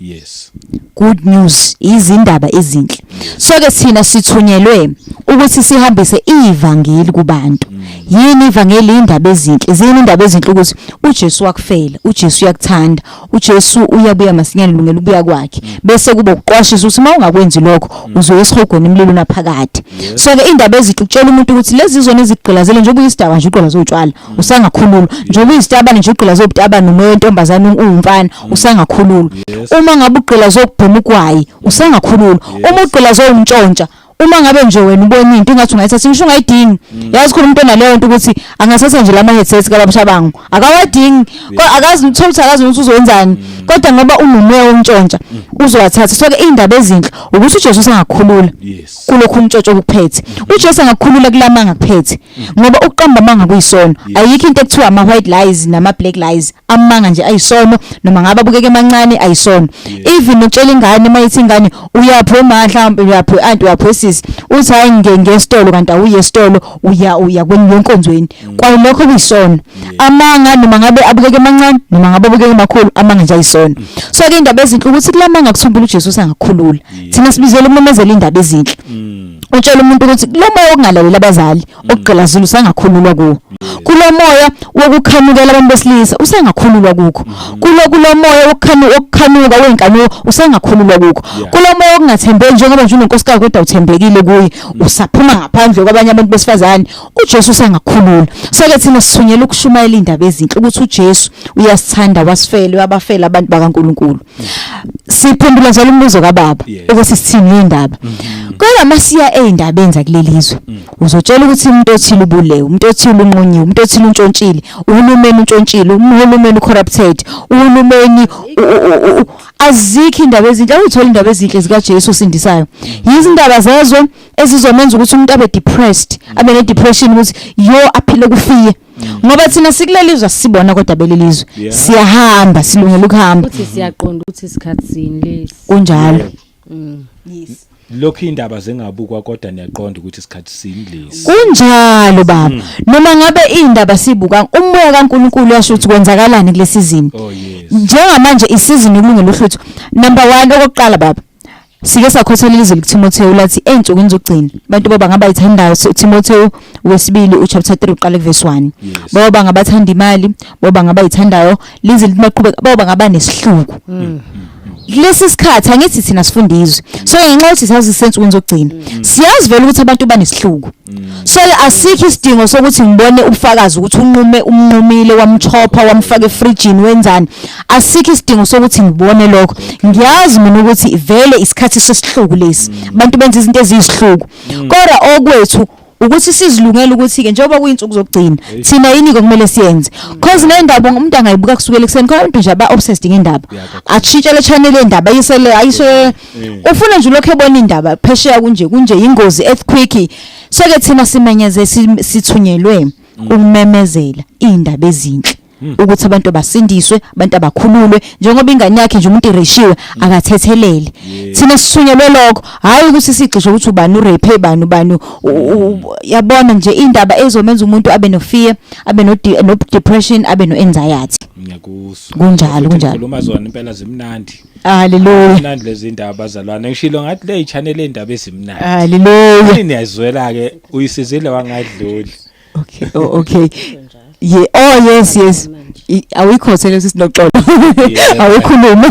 good news, izindaba ezinhle. So ke thina sithunyelwe ukuthi sihambise ivangeli kubantu. Yini ivangeli? Indaba ezinhle. Zini indaba ezinhle? Ukuthi uJesu wakufela, uJesu uyakuthanda, uJesu uyabuya masinyane, lungela ubuya kwakhe, bese kuba ukuqwashisa ukuthi uma ungakwenzi lokho uzoya esihogweni emlilo naphakade. So ke indaba ezinhle ukutshela umuntu ukuthi lezi zona ezigqilazele, njengoba uyisidakwa nje ugqilazwe utshwala usangakhululwa, njengoba uyisitabane nje ugqilazwe ubutabane, umoya wentombazane uwumfana usangakhululwa, uma ngabe ugqilazwe ukubhema ugwayi usangakhululwa, uma ugqilazwe umntshontsha, uma ngabe nje wena ubona into ingathi ungayithatha ngisho ungayidingi. Yazi khona umuntu onaleyo nto ukuthi angathatha nje lama headsets kababushabangu, akawadingi, akazi uthola ukuthi akazi ukuthi uzoyenzani, kodwa ngoba unomoya wontshontsha uzowathatha. So ke indaba ezinhle ukuthi uJesu usengakhulula kulokhu umtshontsho okuphethe. uJesu angakhulula kulamanga kuphethe, ngoba ukuqamba amanga kuyisono. Ayikho into ekuthiwa ama white lies nama black lies. Amanga nje ayisono, noma ngabe abukeke emancane, ayisono. Even nokutshela ingane, mayithi ingane uyaphi uma mhlawumbe uyaphi anti, uyaphi sisi, uthi hayi ngesitolo, kanti awuye esitolo, uya kwenye enkonzweni, kwaye lokho kuyisono. Amanga, noma ngabe abukeke emancane noma ngabe abukeke emakhulu, amanga nje ayisono. So ke indaba ezinhle ukuthi kulamanga kuthumbula uJesu usangakhulula. Thina sibizela ukumemezela indaba ezinhle, utshela umuntu ukuthi lo moya wokungalaleli abazali okugqilazile usangakhululwa kuwo, kulo moya wokukhanukela abantu besilisa usangakhululwa kukho, kulo moya wokukhanuka wenkanuko usangakhululwa kukho, kulo moya wokungathembeki, njengoba nje unonkosikazi kodwa uthembekile kuye, usaphuma ngaphandle kwabanye abantu besifazane, uJesu usangakhulula. So ke thina sithunyelwa ukushumayela indaba ezinhle ukuthi uJesu uyasithanda, wasifela, uyabafela abantu. singabantu bakaNkuluNkulu siphendula njalo umbuzo kababa ukuthi sithini indaba mm-hmm. kodwa masiya ezindabeni zakuleli zwe mm. uzotshela ukuthi umuntu othile ubulewe umuntu othile unqunyiwe umuntu othile untshontshile uhulumeni untshontshile uhulumeni ucorrupted uhulumeni azikho indaba ezinhle awuthola indaba ezinhle zikaJesu osindisayo yizindaba zezwe ezizomenza ukuthi umuntu abe depressed abe ne depression ukuthi yo aphile kufiye ngoba thina sikuleli zwe sibona kodwa belelizwe siyahamba silungela ukuhamba futhi siyaqonda ukuthi isikhathi sini lesi kunjalo yes Lokhu indaba zingabukwa kodwa niyaqonda ukuthi isikhathi sini lesi. Kunjalo baba. Mm. Noma ngabe indaba sibuka umoya kaNkuluNkulu uyasho ukuthi kwenzakalani kule season. Oh yes. Njengamanje isizini ukulungela uhluthu. Number 1 okokuqala baba. Sike sakhotholela izwi likaTimothewu lathi ezinsukwini zokugcina abantu baba ngabayithandayo Timothewu wesibili uchapter 3 uqale kuverse 1. Baba ngabathanda imali, baba ngabayithandayo lize lithi maqhubeka baba ngaba nesihluku. Mm. Kulesi sikhathi angithi thina sifunda izwi so ngenxa yokuthi sazi sisensukwini zokugcina mm. siyazi vele ukuthi abantu banesihluku mm. so asikho isidingo sokuthi ngibone ubufakazi ukuthi unqume umnqumile wamchopha wamfaka efrijini wenzani asikho isidingo sokuthi ngibone lokho ngiyazi mina ukuthi vele isikhathi sesihluku lesi mm. abantu benza izinto eziyisihluku kodwa okwethu ukuthi sizilungele ukuthi ke njengoba kuyinsuku zokugcina thina yini ke kumele siyenze cause le ndaba umuntu angayibuka kusukela ekuseni khona abantu nje aba obsessed ngendaba atshintshe le channel yendaba ayisele ayise ufuna nje lokho ebona indaba phesheya kunje kunje ingozi earthquake so ke thina simenyeze sithunyelwe ukumemezela indaba ezinhle hmm. ukuthi abantu basindiswe abantu abakhululwe njengoba ingane yakhe nje umuntu ireshiwe hmm. akathethelele thina sithunyelwe lokho hayi ukuthi sigxishe ukuthi ubani urape bani ubani yabona nje indaba ezomenza umuntu abe no fear abe no no depression abe no anxiety ngiyakuzwa kunjalo kunjalo khuluma zona impela zimnandi haleluya mnandi lezi ndaba bazalwane ngishilo ngathi le channel endaba ezimnandi haleluya niyazwela ke uyisizile wangadluli Okay, oh, okay. Yeah, oh yes, yes. Awuyikho leso sinoxolo. Awukhulume.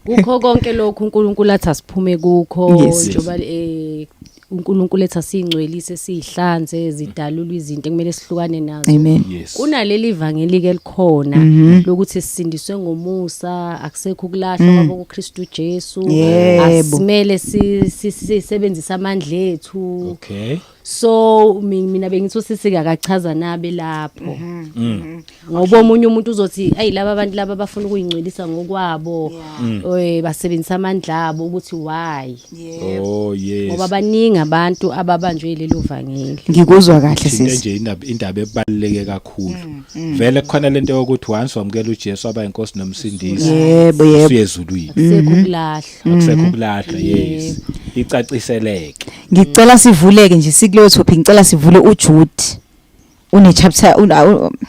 Kukho konke lokhu uNkulunkulu athi asiphume kukho njengoba eh uNkulunkulu ethi asingcwelise sihlanze zidalulwe izinto ekumele sihlukane nazo. Amen. Kunaleli vangeli ke likhona mhm. lokuthi sisindiswe ngomusa akusekho ukulahlwa mm. kwabo kuKristu Jesu. Asimele sisebenzise amandla ethu. Okay. So mina bengithi usisi akachaza nabe lapho mhm. mm. ngoba omunye umuntu uzothi ayi laba abantu laba bafuna ukuyingcwelisa ngokwabo mm. eh basebenzisa amandla abo ukuthi why oh yes ngoba baningi abantu ababanjwe lelo vangeli ngikuzwa kahle sisi nje indaba indaba ebaluleke kakhulu mm, vele kukhona lento yokuthi once wamukela uJesu aba inkosi nomsindisi yebo yebo usuyezulwini sekukulahla akusekho ukulahlwa yes icaciseleke ngicela sivuleke nje sikuleyo topic ngicela sivule uJude une chapter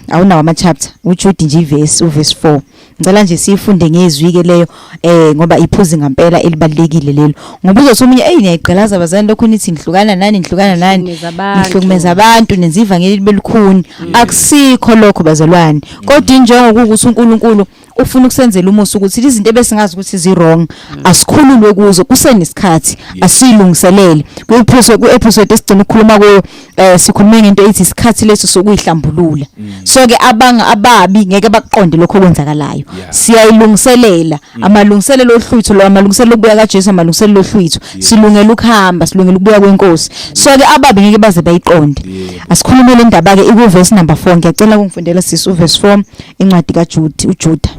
awunawo ama chapter uJude nje iverse uverse 4 ngicela nje siyifunde ngezwi ke leyo eh ngoba iphuzi ngempela elibalekile lelo ngoba uzothi omunye ey niyayigqilaza bazali lokho nithi nihlukana nani nihlukana nani nihlukumeza abantu nenza ivangeli libelukhuni akusikho lokho bazalwane kodwa injongo ukuthi uNkulunkulu ufuna ukusenzela umusa ukuthi izinto ebesingazi ukuthi zi wrong asikhululwe kuzo kusenesikhathi asilungiselele kwi-episode ku-episode esigcina ukukhuluma kuyo eh sikhulume ngento ethi isikhathi leso sokuyihlambulula mm. so ke abanga ababi ngeke bakuqonde lokho okwenzakalayo siyayilungiselela mm. amalungiselelo ohlwitho lo amalungiselelo okubuya kaJesu amalungiselelo ohlwitho silungela ukuhamba silungela ukubuya kwenkosi so ke ababi ngeke baze bayiqonde asikhulume le ndaba ke iku verse number 4 ngiyacela ukungifundela sisi uverse 4 Incwadi kaJude, uJuda.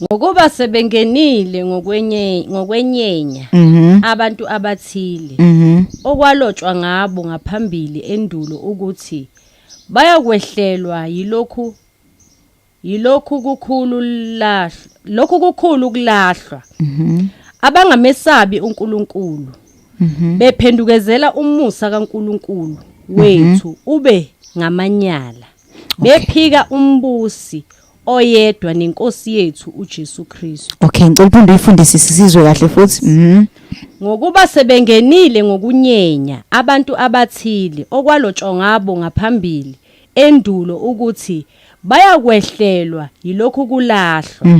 Ngokuba sebengenile ngokwenye ngokwenyenya mm -hmm. abantu abathile mm -hmm. okwalotshwa ngabo ngaphambili endulo ukuthi bayakwehlelwa yilokhu yilokhu kukhulu lahlwa lokhu kukhulu kulahlwa mm -hmm. abangamesabi uNkulunkulu mm -hmm. bephendukezela umusa kaNkulunkulu wethu mm -hmm. ube ngamanyala bephika umbusi oyedwa nenkosi yethu uJesu Kristu. Okay, ngicela uphinde uyifundisise sizwe kahle futhi. Mhm. Ngokuba sebengenile ngokunyenya abantu abathile okwalotshwa ngabo ngaphambili endulo ukuthi Bayakwehlelwa yilokhu kulahlwa.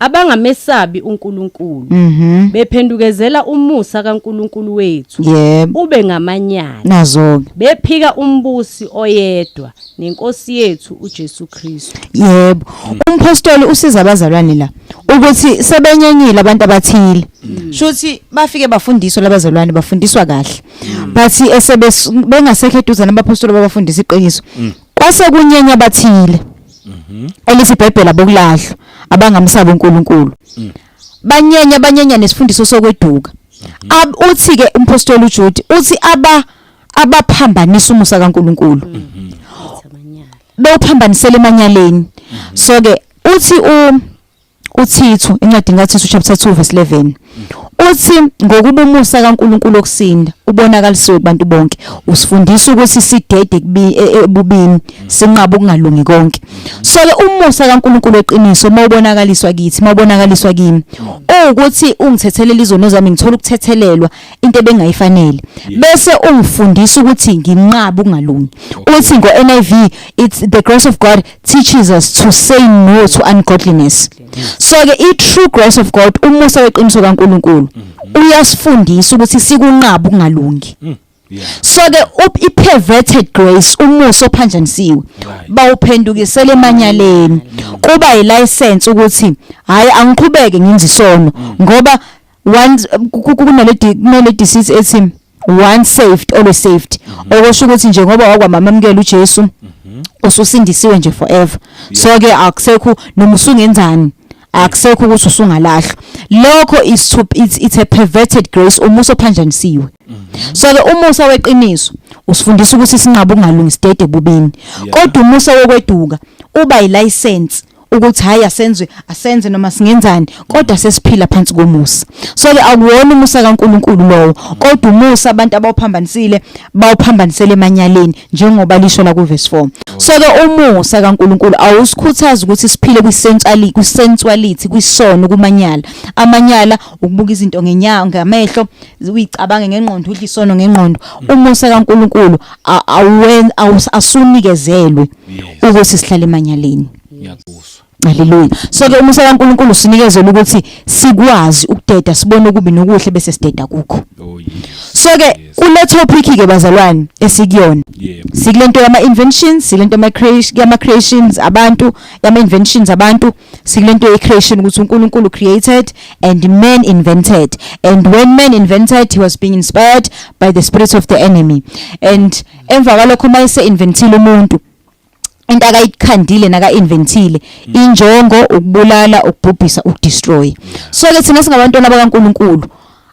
Abangamesabi uNkulunkulu. Bephendukezela umusa kaNkulunkulu wethu ube ngamanyala. Nazo Bephika umbusi oyedwa nenkosi yethu uJesu Kristu. Yebo. Umpostoli usiza abazalwane la ukuthi sebenyenyile abantu abathile. Shuthi bafike bafundiswa labazalwane, bafundiswa kahle. But esebe bengasekho eduze nabapostoli babafundisa iqiniso. Kwase kunyenya abathile. Elithi iBhayibheli abokulahlwa abangamsaba uNkulunkulu. Banyenya, banyenya nesifundiso sokweduka. Uthi ke umpostoli uJude uthi abaphambanisa umusa kaNkulunkulu. Amanyala. Bewuphambanisela emanyaleni. So ke uthi uThithu, encwadini kaThithu chapter 2 verse 11, uthi ngokuba umusa kaNkulunkulu okusinda ubonakalisiwe kubantu bonke, usifundisa ukuthi sidede ebubini, sinqabe ukungalungi konke. So ke umusa kaNkulunkulu eqiniso mawubonakaliswa kithi, mawubonakaliswa kimi, ukuthi ungithethelela izono zami, ngithola ukuthethelelwa into ebengayifanele, bese ungifundisa ukuthi nginqabe ukungalungi. Uthi ngo NIV, it's the grace of God teaches us to say no to ungodliness. So ke i true grace of God, umusa weqiniso kaNkulunkulu, uyasifundisa ukuthi sikunqabe ukungalungi. So ke i perverted grace, umusa ophanjanisiwe, bawuphendukisela emanyaleni, kuba ilicense ukuthi hayi, angiqhubeke ngenze isono, ngoba once kunale disease ethi once saved, always saved, okusho ukuthi nje ngoba wakwamamukela uJesu, ususindisiwe nje forever. So ke akusekho noma usungenzani, akusekho ukuthi usungalahlwa. Lokho is to it's a perverted grace, umusa ophanjanisiwe. So ke umusa weqiniso usifundisa ukuthi sinqabe ukungalungi, sidede bubini, kodwa umusa wokweduka uba ilicense ukuthi hayi, asenze, asenze noma singenzani, kodwa sesiphila phansi komusa. So ke akuwona umusa kaNkulunkulu lowo, kodwa umusa abantu abawuphambanisile, bawuphambanisele emanyaleni, njengoba lisho la ku verse 4. So ke umusa kaNkulunkulu awusikhuthaza ukuthi siphile kwisensuality, kwisensuality, kwisono, kumanyala. Amanyala ukubuka izinto ngenyawo, ngamehlo, uyicabange ngengqondo, udla isono ngengqondo. Umusa kaNkulunkulu awen asunikezelwe ukuthi sihlale emanyaleni. Ngiyakuzwa. Haleluya. So ke umusa kaNkulunkulu sinikezela ukuthi sikwazi ukudeda, sibone okubi nokuhle, bese sideda kukho. Oh yes. So ke kule topic ke bazalwane esikuyona, sikulento yama inventions, sikulento yama creations abantu, yama inventions abantu, sikulento ye creation, ukuthi uNkulunkulu created and man invented, and when man invented, he was being inspired by the spirit of the enemy. And emva kwalokho, mayese inventile umuntu into akayikhandile naka-inventile, injongo ukubulala, ukubhubhisa, ukudestroy. So ke thina singabantwana bakaNkulunkulu,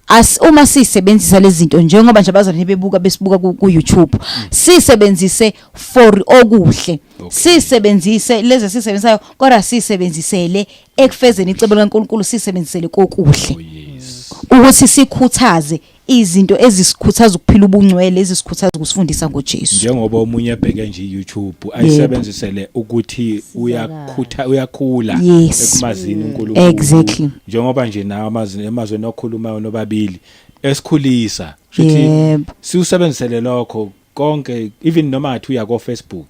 as uma sisebenzisa lezi zinto, njengoba nje abazalwane bebuka, besibuka ku YouTube, sisebenzise for okuhle, sisebenzise lezi sisebenzisayo, kodwa sisebenzisele ekufezeni icebo likaNkulunkulu, sisebenzisele kokuhle, Oh yes. ukuthi sikhuthaze izinto ezisikhuthaza ukuphila ubungcwele, ezisikhuthaza ukusifundisa ngoJesu. Njengoba omunye ebheke nje iYouTube, ayisebenzisele ukuthi uyakhutha, uyakhula ekumazini uNkulunkulu. Njengoba nje nawe amazwi emazweni okhulumayo nobabili esikhulisa, shuthi siusebenzisele lokho konke, even noma ngathi uya ko Facebook,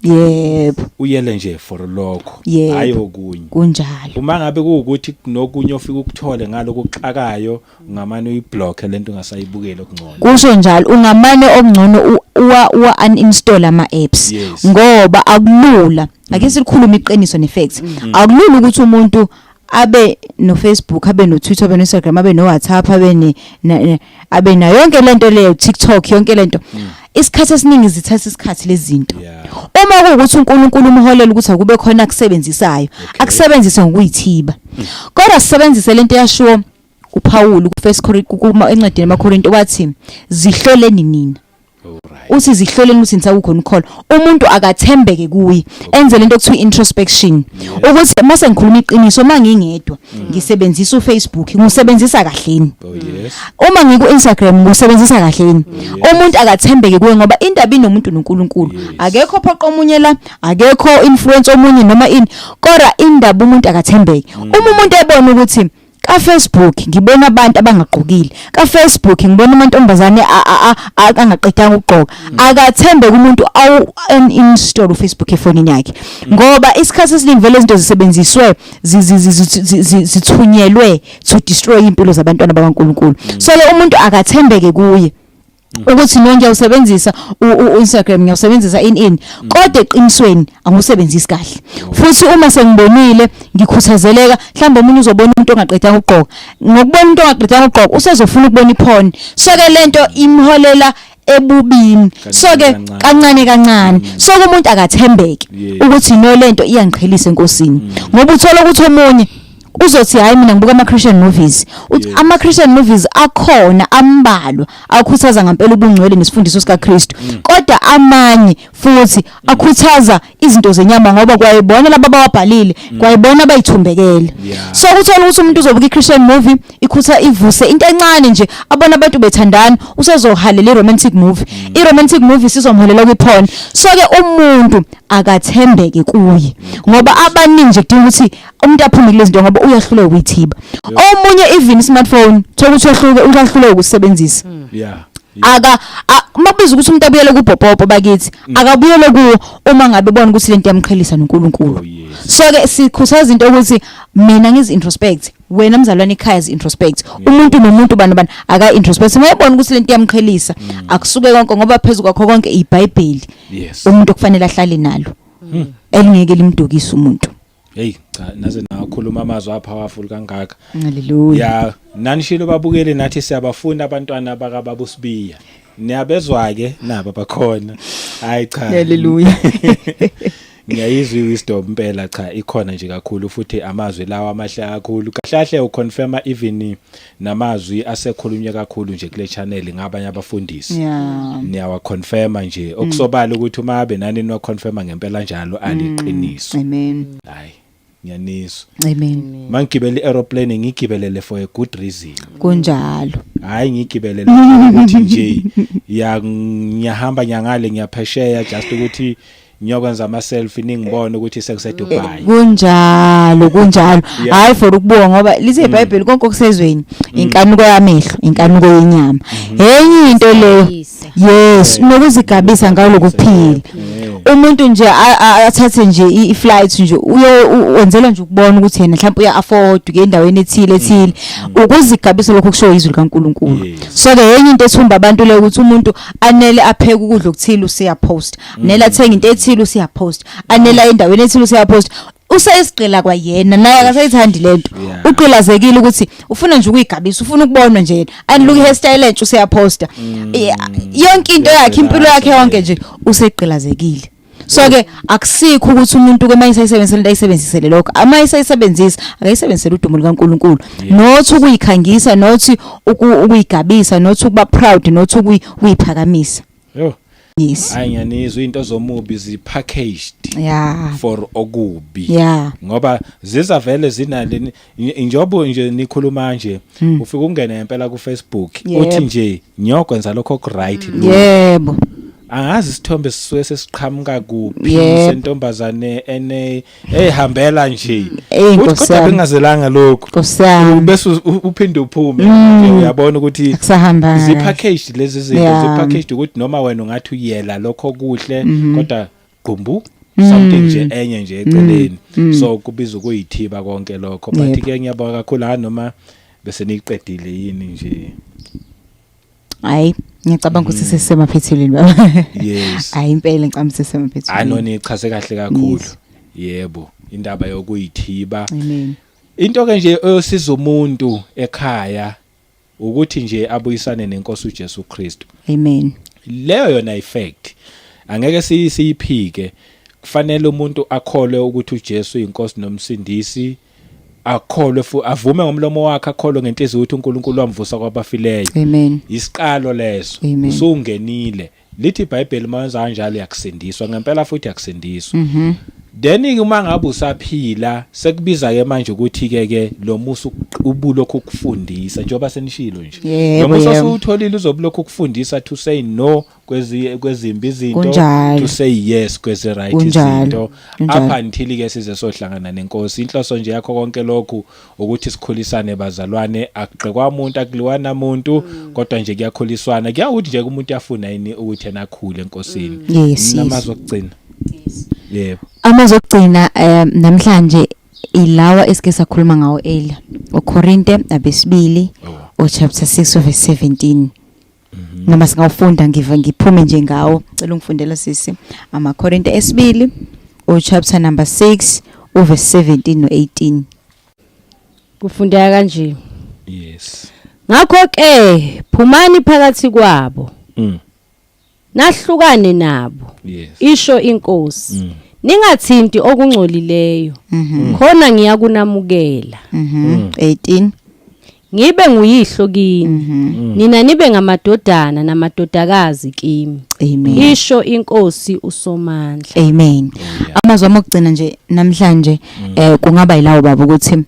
uyele nje for lokho, hayi okunye. Kunjalo. Uma ngabe kuwukuthi kunokunye ofika ukuthole ngaloko kuxakayo, ungamane uyiblock lento, ungasayibukeli, okungcono. Kusho njalo, ungamane okungcono uwa uninstall ama apps, ngoba akulula, ake sikhulume iqiniso nefacts, akulula ukuthi umuntu abe no Facebook, abe no Twitter, abe no Instagram, abe no WhatsApp, abe ne abe nayo yonke lento leyo, TikTok, yonke lento. Isikhathi esiningi zithatha isikhathi lezi zinto. Uma kuwukuthi uNkulunkulu umholela ukuthi akube khona akusebenzisayo, akusebenzise ngokuyithiba, kodwa sisebenzise lento yashiwo uPaul ku First Corinthians, kuma encwadini yamaKorinto, wathi zihloleni nina. Uthi zihloleni ukuthi nisakukhona ukholo. Umuntu akathembeke kuye, enze lento okuthiwa introspection, ukuthi mase ngikhuluma iqiniso, mangingedwa ngisebenzisa uFacebook, ngisebenzisa kahleni? Oh yes. Uma ngiku Instagram, ngisebenzisa kahleni? Umuntu akathembeke kuye, ngoba indaba inomuntu noNkulunkulu. Akekho phoqa omunye la, akekho influence omunye noma ini, kodwa indaba umuntu akathembeke. Uma umuntu ebona ukuthi Ka Facebook ngibona abantu abangagqokile. Ka Facebook ngibona amantombazane angaqedanga ukugqoka. Akathembe kumuntu awu uninstall uFacebook efonini yakhe. Ngoba isikhathi esiningi vele izinto zisebenziswe zithunyelwe to destroy impilo zabantwana bakaNkuluNkulu. So ke umuntu akathembeke kuye ukuthi no, ngiyawusebenzisa u-Instagram, ngiyawusebenzisa in in kodwa eqinisweni angiwusebenzisi kahle. Futhi uma sengibonile ngikhuthazeleka, mhlawumbe omunye uzobona umuntu ongaqedanga ukugqoka. Ngokubona umuntu ongaqedanga ukugqoka, usezofuna ukubona iporn. So ke lento imholela ebubini. So ke kancane. Kancane kancane. So ke umuntu akathembeke ukuthi no, lento iyangiqhelisa enkosini, ngoba uthola ukuthi omunye uzothi, "Hayi, mina ngibuka ama Christian movies." Uthi ama Christian movies akhona ambalwa akhuthaza ngempela ubungcwele nesifundiso sikaKristu, kodwa amanye futhi akhuthaza izinto zenyama, ngoba kwayibona laba abawabhalile, kwayibona abayithumbekele. So kuthola ukuthi umuntu uzobuka i-Christian movie, ikhutha ivuse into encane nje, abona abantu bethandana, usezohalela i-romantic movie. I-romantic movie sizomholela kwi-porn. So ke umuntu akathembeke kuye, ngoba abaningi nje kudinga ukuthi umuntu aphume kulezi zinto, ngoba uyahluleka ukuyithiba. Omunye even smartphone, thola ukuthi uyahluleka ukusebenzisa. Aka makubiza ukuthi umuntu abuyele kubhopopo bakithi, akabuyele kuwo uma ngabe bona ukuthi lento yamqhelisa noNkulunkulu. So ke sikhuthaza into ukuthi mina ngizi introspect, wena mzalwane ekhaya zi introspect, umuntu nomuntu, bani bani aka introspect, mayebona ukuthi lento yamqhelisa, akusuke konke, ngoba phezulu kwakho konke iBhayibheli umuntu okufanele ahlale nalo, elingeke limdukise umuntu. Hey cha, naze nakhuluma amazwi apowerful kangaka. Haleluya. Ya, nanishilo babukele, nathi siyabafuna abantwana baka Sibiya. Niyabezwa ke naba bakhona. Hayi cha. Haleluya. Ngiyayizwa iwisdom impela, cha, ikhona nje kakhulu, futhi amazwi lawa amahle kakhulu. Kahle kahle uconfirma even namazwi asekhulunywe kakhulu nje kule channel ngabanye abafundisi. Niyawa confirma nje, okusobala ukuthi uma abe nani niwa confirma ngempela njalo, aliqiniso. Amen. Hayi, ngiyanizwa. Amen. Mangigibele i-aeroplane, ngigibelele for a good reason. Kunjalo. Hayi, ngigibelele ukuthi nje ya, ngiyahamba nyangale, ngiyaphesheya, just ukuthi ngiyokwenza ama selfie ningibone ukuthi sekuse Dubai. Kunjalo, kunjalo. Hayi, for ukubuka, ngoba lithi iBhayibheli konke okusezweni inkanuko yamehlo, inkanuko yenyama, enye into leyo. Yisa. Yes, nokuzigabisa ngalokuphila. Umuntu nje athathe nje i-flight nje, uyo wenzela nje ukubona ukuthi yena mhlawumbe uya afford ke endaweni ethile ethile, ukuzigabisa lokho kusho izwi likaNkuluNkulu. So ke enye into ethumba abantu leyo, ukuthi umuntu anele apheke ukudla okuthile, usiya post, nela athenga into ethile, usiya post, anela endaweni ethile, usiya post, useyisigqila kwayena naye, akasayithandi lento. Uqilazekile ukuthi ufuna nje ukuyigabisa, ufuna ukubonwa nje yena, and look, hairstyle entsha, useyaposta. Yonke into yakhe, impilo yakhe yonke nje usegqilazekile. So ke akusikho ukuthi umuntu ke mayisayisebenzisa lento ayisebenzisele lokho, ama ayisayisebenzisa, akayisebenzisele udumo likaNkuluNkulu, not ukuyikhangisa, not ukuyigabisa, not ukuba proud, not ukuyiphakamisa. Yo. Yes. Hayi, ngiyanizwa, into zomubi zi packaged for okubi. Ngoba ziza vele zinale, njobo nje nikhuluma nje, ufika ungene ngempela ku Facebook, uthi nje ngiyokwenza lokho oku right lo. Angazi isithombe sisuke sesiqhamuka kuphi, sentombazane ene ehambela nje. Ey, Uthi, Nkosi kodwa yami. bengazelanga lokho. Nkosi yami. Bese uphinde uphume nje, uyabona ukuthi Akusahamba. zipackaged lezi zinto, zipackaged ukuthi noma wena ungathi uyela lokho kuhle, kodwa gqumbu something nje enye nje eceleni. So kubiza ukuyithiba konke lokho, but ke ngiyabonga kakhulu. Ha, noma bese niyiqedile yini nje? Hayi, ngiyacabanga ukuthi sesemaphethelweni, baba. Yes. Hayi, impela ngicabanga ukuthi sesemaphethelweni. Hayi, noni ichaze kahle kakhulu. Yebo, indaba yokuyithiba. Amen. Into ke nje oyosiza umuntu ekhaya ukuthi nje abuyisane nenkosi uJesu Kristu. Amen. Leyo yona effect angeke siyiphike. Kufanele umuntu akholwe ukuthi uJesu uyinkosi nomsindisi, akholwe futhi avume ngomlomo wakhe, akholwe ngenhliziyo ukuthi uNkulunkulu wamvusa kwabafileyo. Amen. Isiqalo leso. Amen. Usungenile. Lithi iBhayibheli mawenza kanjalo yakusindiswa ngempela, futhi yakusindiswa. Then ke uma ngabe usaphila sekubiza ke manje ukuthi ke ke lo musa ubulokhu ukufundisa njengoba senishilo nje. Lo musa usuwutholile uzobulokhu ukufundisa to say no kwezi kwezimbi izinto, to say yes kwezi right izinto, up until ke size sohlangana nenkosi. Inhloso nje yakho konke lokhu ukuthi sikhulisane bazalwane, akugqekwa umuntu, akuliwana umuntu, kodwa nje kuyakhuliswana. Kuyawuthi nje umuntu uyafuna yini ukuthi yena akhule enkosini. Namazwi okugcina. Yebo. Amazwi okugcina namhlanje ilawa esike sakhuluma ngawo earlier. UKorinte abesibili o chapter 6 verse 17. Noma singawufunda ngiva ngiphume nje ngawo. Cela ungifundela sisi. AmaKorinte esibili o chapter number 6 uverse 17 no 18. Kufundeka kanje. Yes. Ngakho ke phumani phakathi kwabo. Nahlukane nabo. Isho inkosi. Ningathinti okungcolileyo. Khona ngiyakunamukela. 18. Ngibe nguyihlo kini. Nina nibe ngamadodana namadodakazi kimi. Amen. Isho inkosi uSomandla. Amen. Amazwi ami okugcina nje namhlanje kungaba yilawo baba ukuthi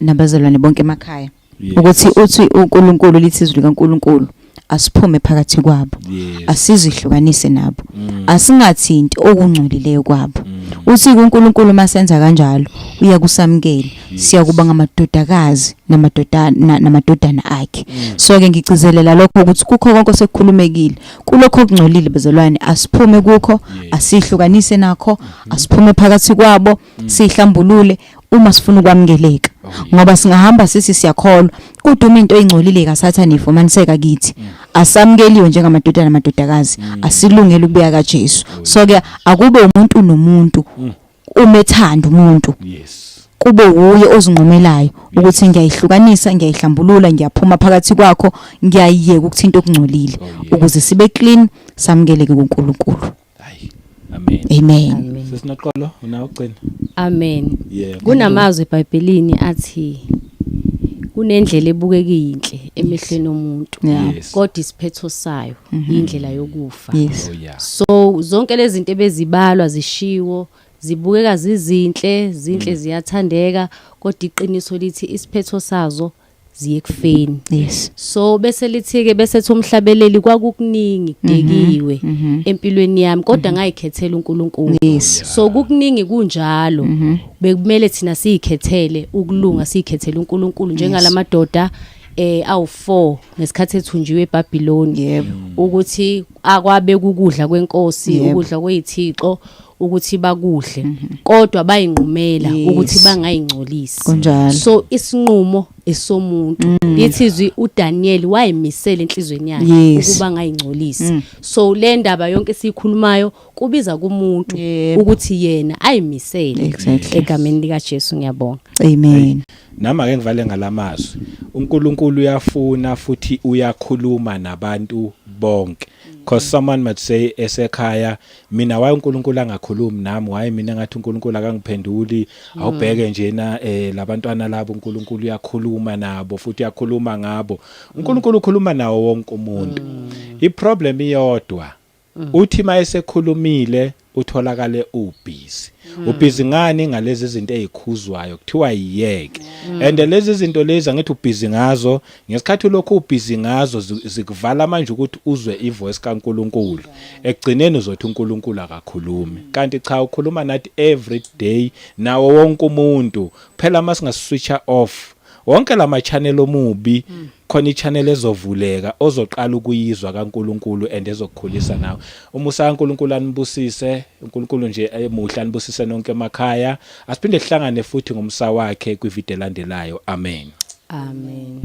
nabazalwane bonke emakhaya ukuthi uthi uNkulunkulu, lithi izwi likaNkulunkulu, asiphume phakathi kwabo, asizihlukanise nabo, asingathinti okungcolileyo kwabo. Uthi uNkulunkulu masenza kanjalo uyakusamukela, siyakuba ngamadodakazi namadodana namadodana akhe. So ke ngigcizelela lokho ukuthi kukho konke osekukhulumekile kulokho okungcolile bazalwane, asiphume kukho, asihlukanise nakho, asiphume phakathi kwabo, sihlambulule uma sifuna ukwamukeleka, ngoba singahamba sithi siyakholwa, kodwa uma into engcolile kaSathane ifumaniseka kithi, asamukeliwe njengamadodana namadodakazi, asilungele ukubuya kaJesu. So ke akube umuntu nomuntu umethanda umuntu, kube wuye ozinqumelayo ukuthi ngiyayihlukanisa, ngiyayihlambulula, ngiyaphuma phakathi kwakho, ngiyayiyeka ukuthinta okungcolile, ukuze sibe clean, samukeleke kuNkulunkulu. Hayi. Amen. Amen. Sesinoxolo unawo ugcina. Amen. Kunamazwi eBhayibhelini athi kunendlela ebukeka iyinhle emehlweni omuntu, kodwa isiphetho sayo indlela yokufa. Oh yeah. So zonke lezi zinto ebezibalwa zishiwo zibukeka zizinhle, zinhle, ziyathandeka, kodwa iqiniso lithi isiphetho sazo ziye ekufeni. So bese lithi ke, bese ethi umhlabeleli, kwakukuningi kudekiwe empilweni yami, kodwa ngayikhethela uNkulunkulu. So kukuningi kunjalo, bekumele thina siyikhethele ukulunga, siyikhethele uNkulunkulu, njengalamadoda awu4 ngesikhathi ethunjiwe eBhabhiloni, ukuthi akwabe ukudla kwenkosi, ukudla kwezithixo, ukuthi bakudle, kodwa bayinqumela ukuthi bangayingcolisi. So isinqumo esomuntu. Lithi izwi uDaniel wayimisela enhlizweni yakhe ukuba angayingcolisi. So le ndaba yonke esiyikhulumayo kubiza kumuntu ukuthi yena ayimisele. Egameni lika Jesu ngiyabonga. Amen. Nami ake ngivale ngalamazwi. uNkulunkulu uyafuna futhi uyakhuluma nabantu bonke. Because someone might say esekhaya, mina why uNkulunkulu angakhulumi nami, why mina ngathi uNkulunkulu akangiphenduli, awubheke nje na labantwana labo uNkulunkulu uyakhuluma nabo futhi uyakhuluma ngabo. uNkulunkulu ukhuluma nawo wonke umuntu. Iproblem iyodwa, uthi mayesekhulumile utholakale ubusy. Ubusy ngani? Ngalezi zinto ezikhuzwayo kuthiwa yiyeke. And lezi zinto lezi angithi ubusy ngazo, ngesikhathi lokhu ubusy ngazo zikuvala manje ukuthi uzwe ivoice kaNkuluNkulu. Ekugcineni uzothi uNkulunkulu akakhulumi, kanti cha, ukhuluma nathi every day nawo wonke umuntu. Phela masingaswitcha off wonke lama channel omubi, khona i-channel ezovuleka ozoqala ukuyizwa kaNkuluNkulu and ezokukhulisa nawe. Umusa kaNkuluNkulu anibusise. uNkulunkulu nje emuhle anibusise nonke emakhaya. Asiphinde sihlangane futhi ngomsa wakhe kwivideo elandelayo. Amen. Amen.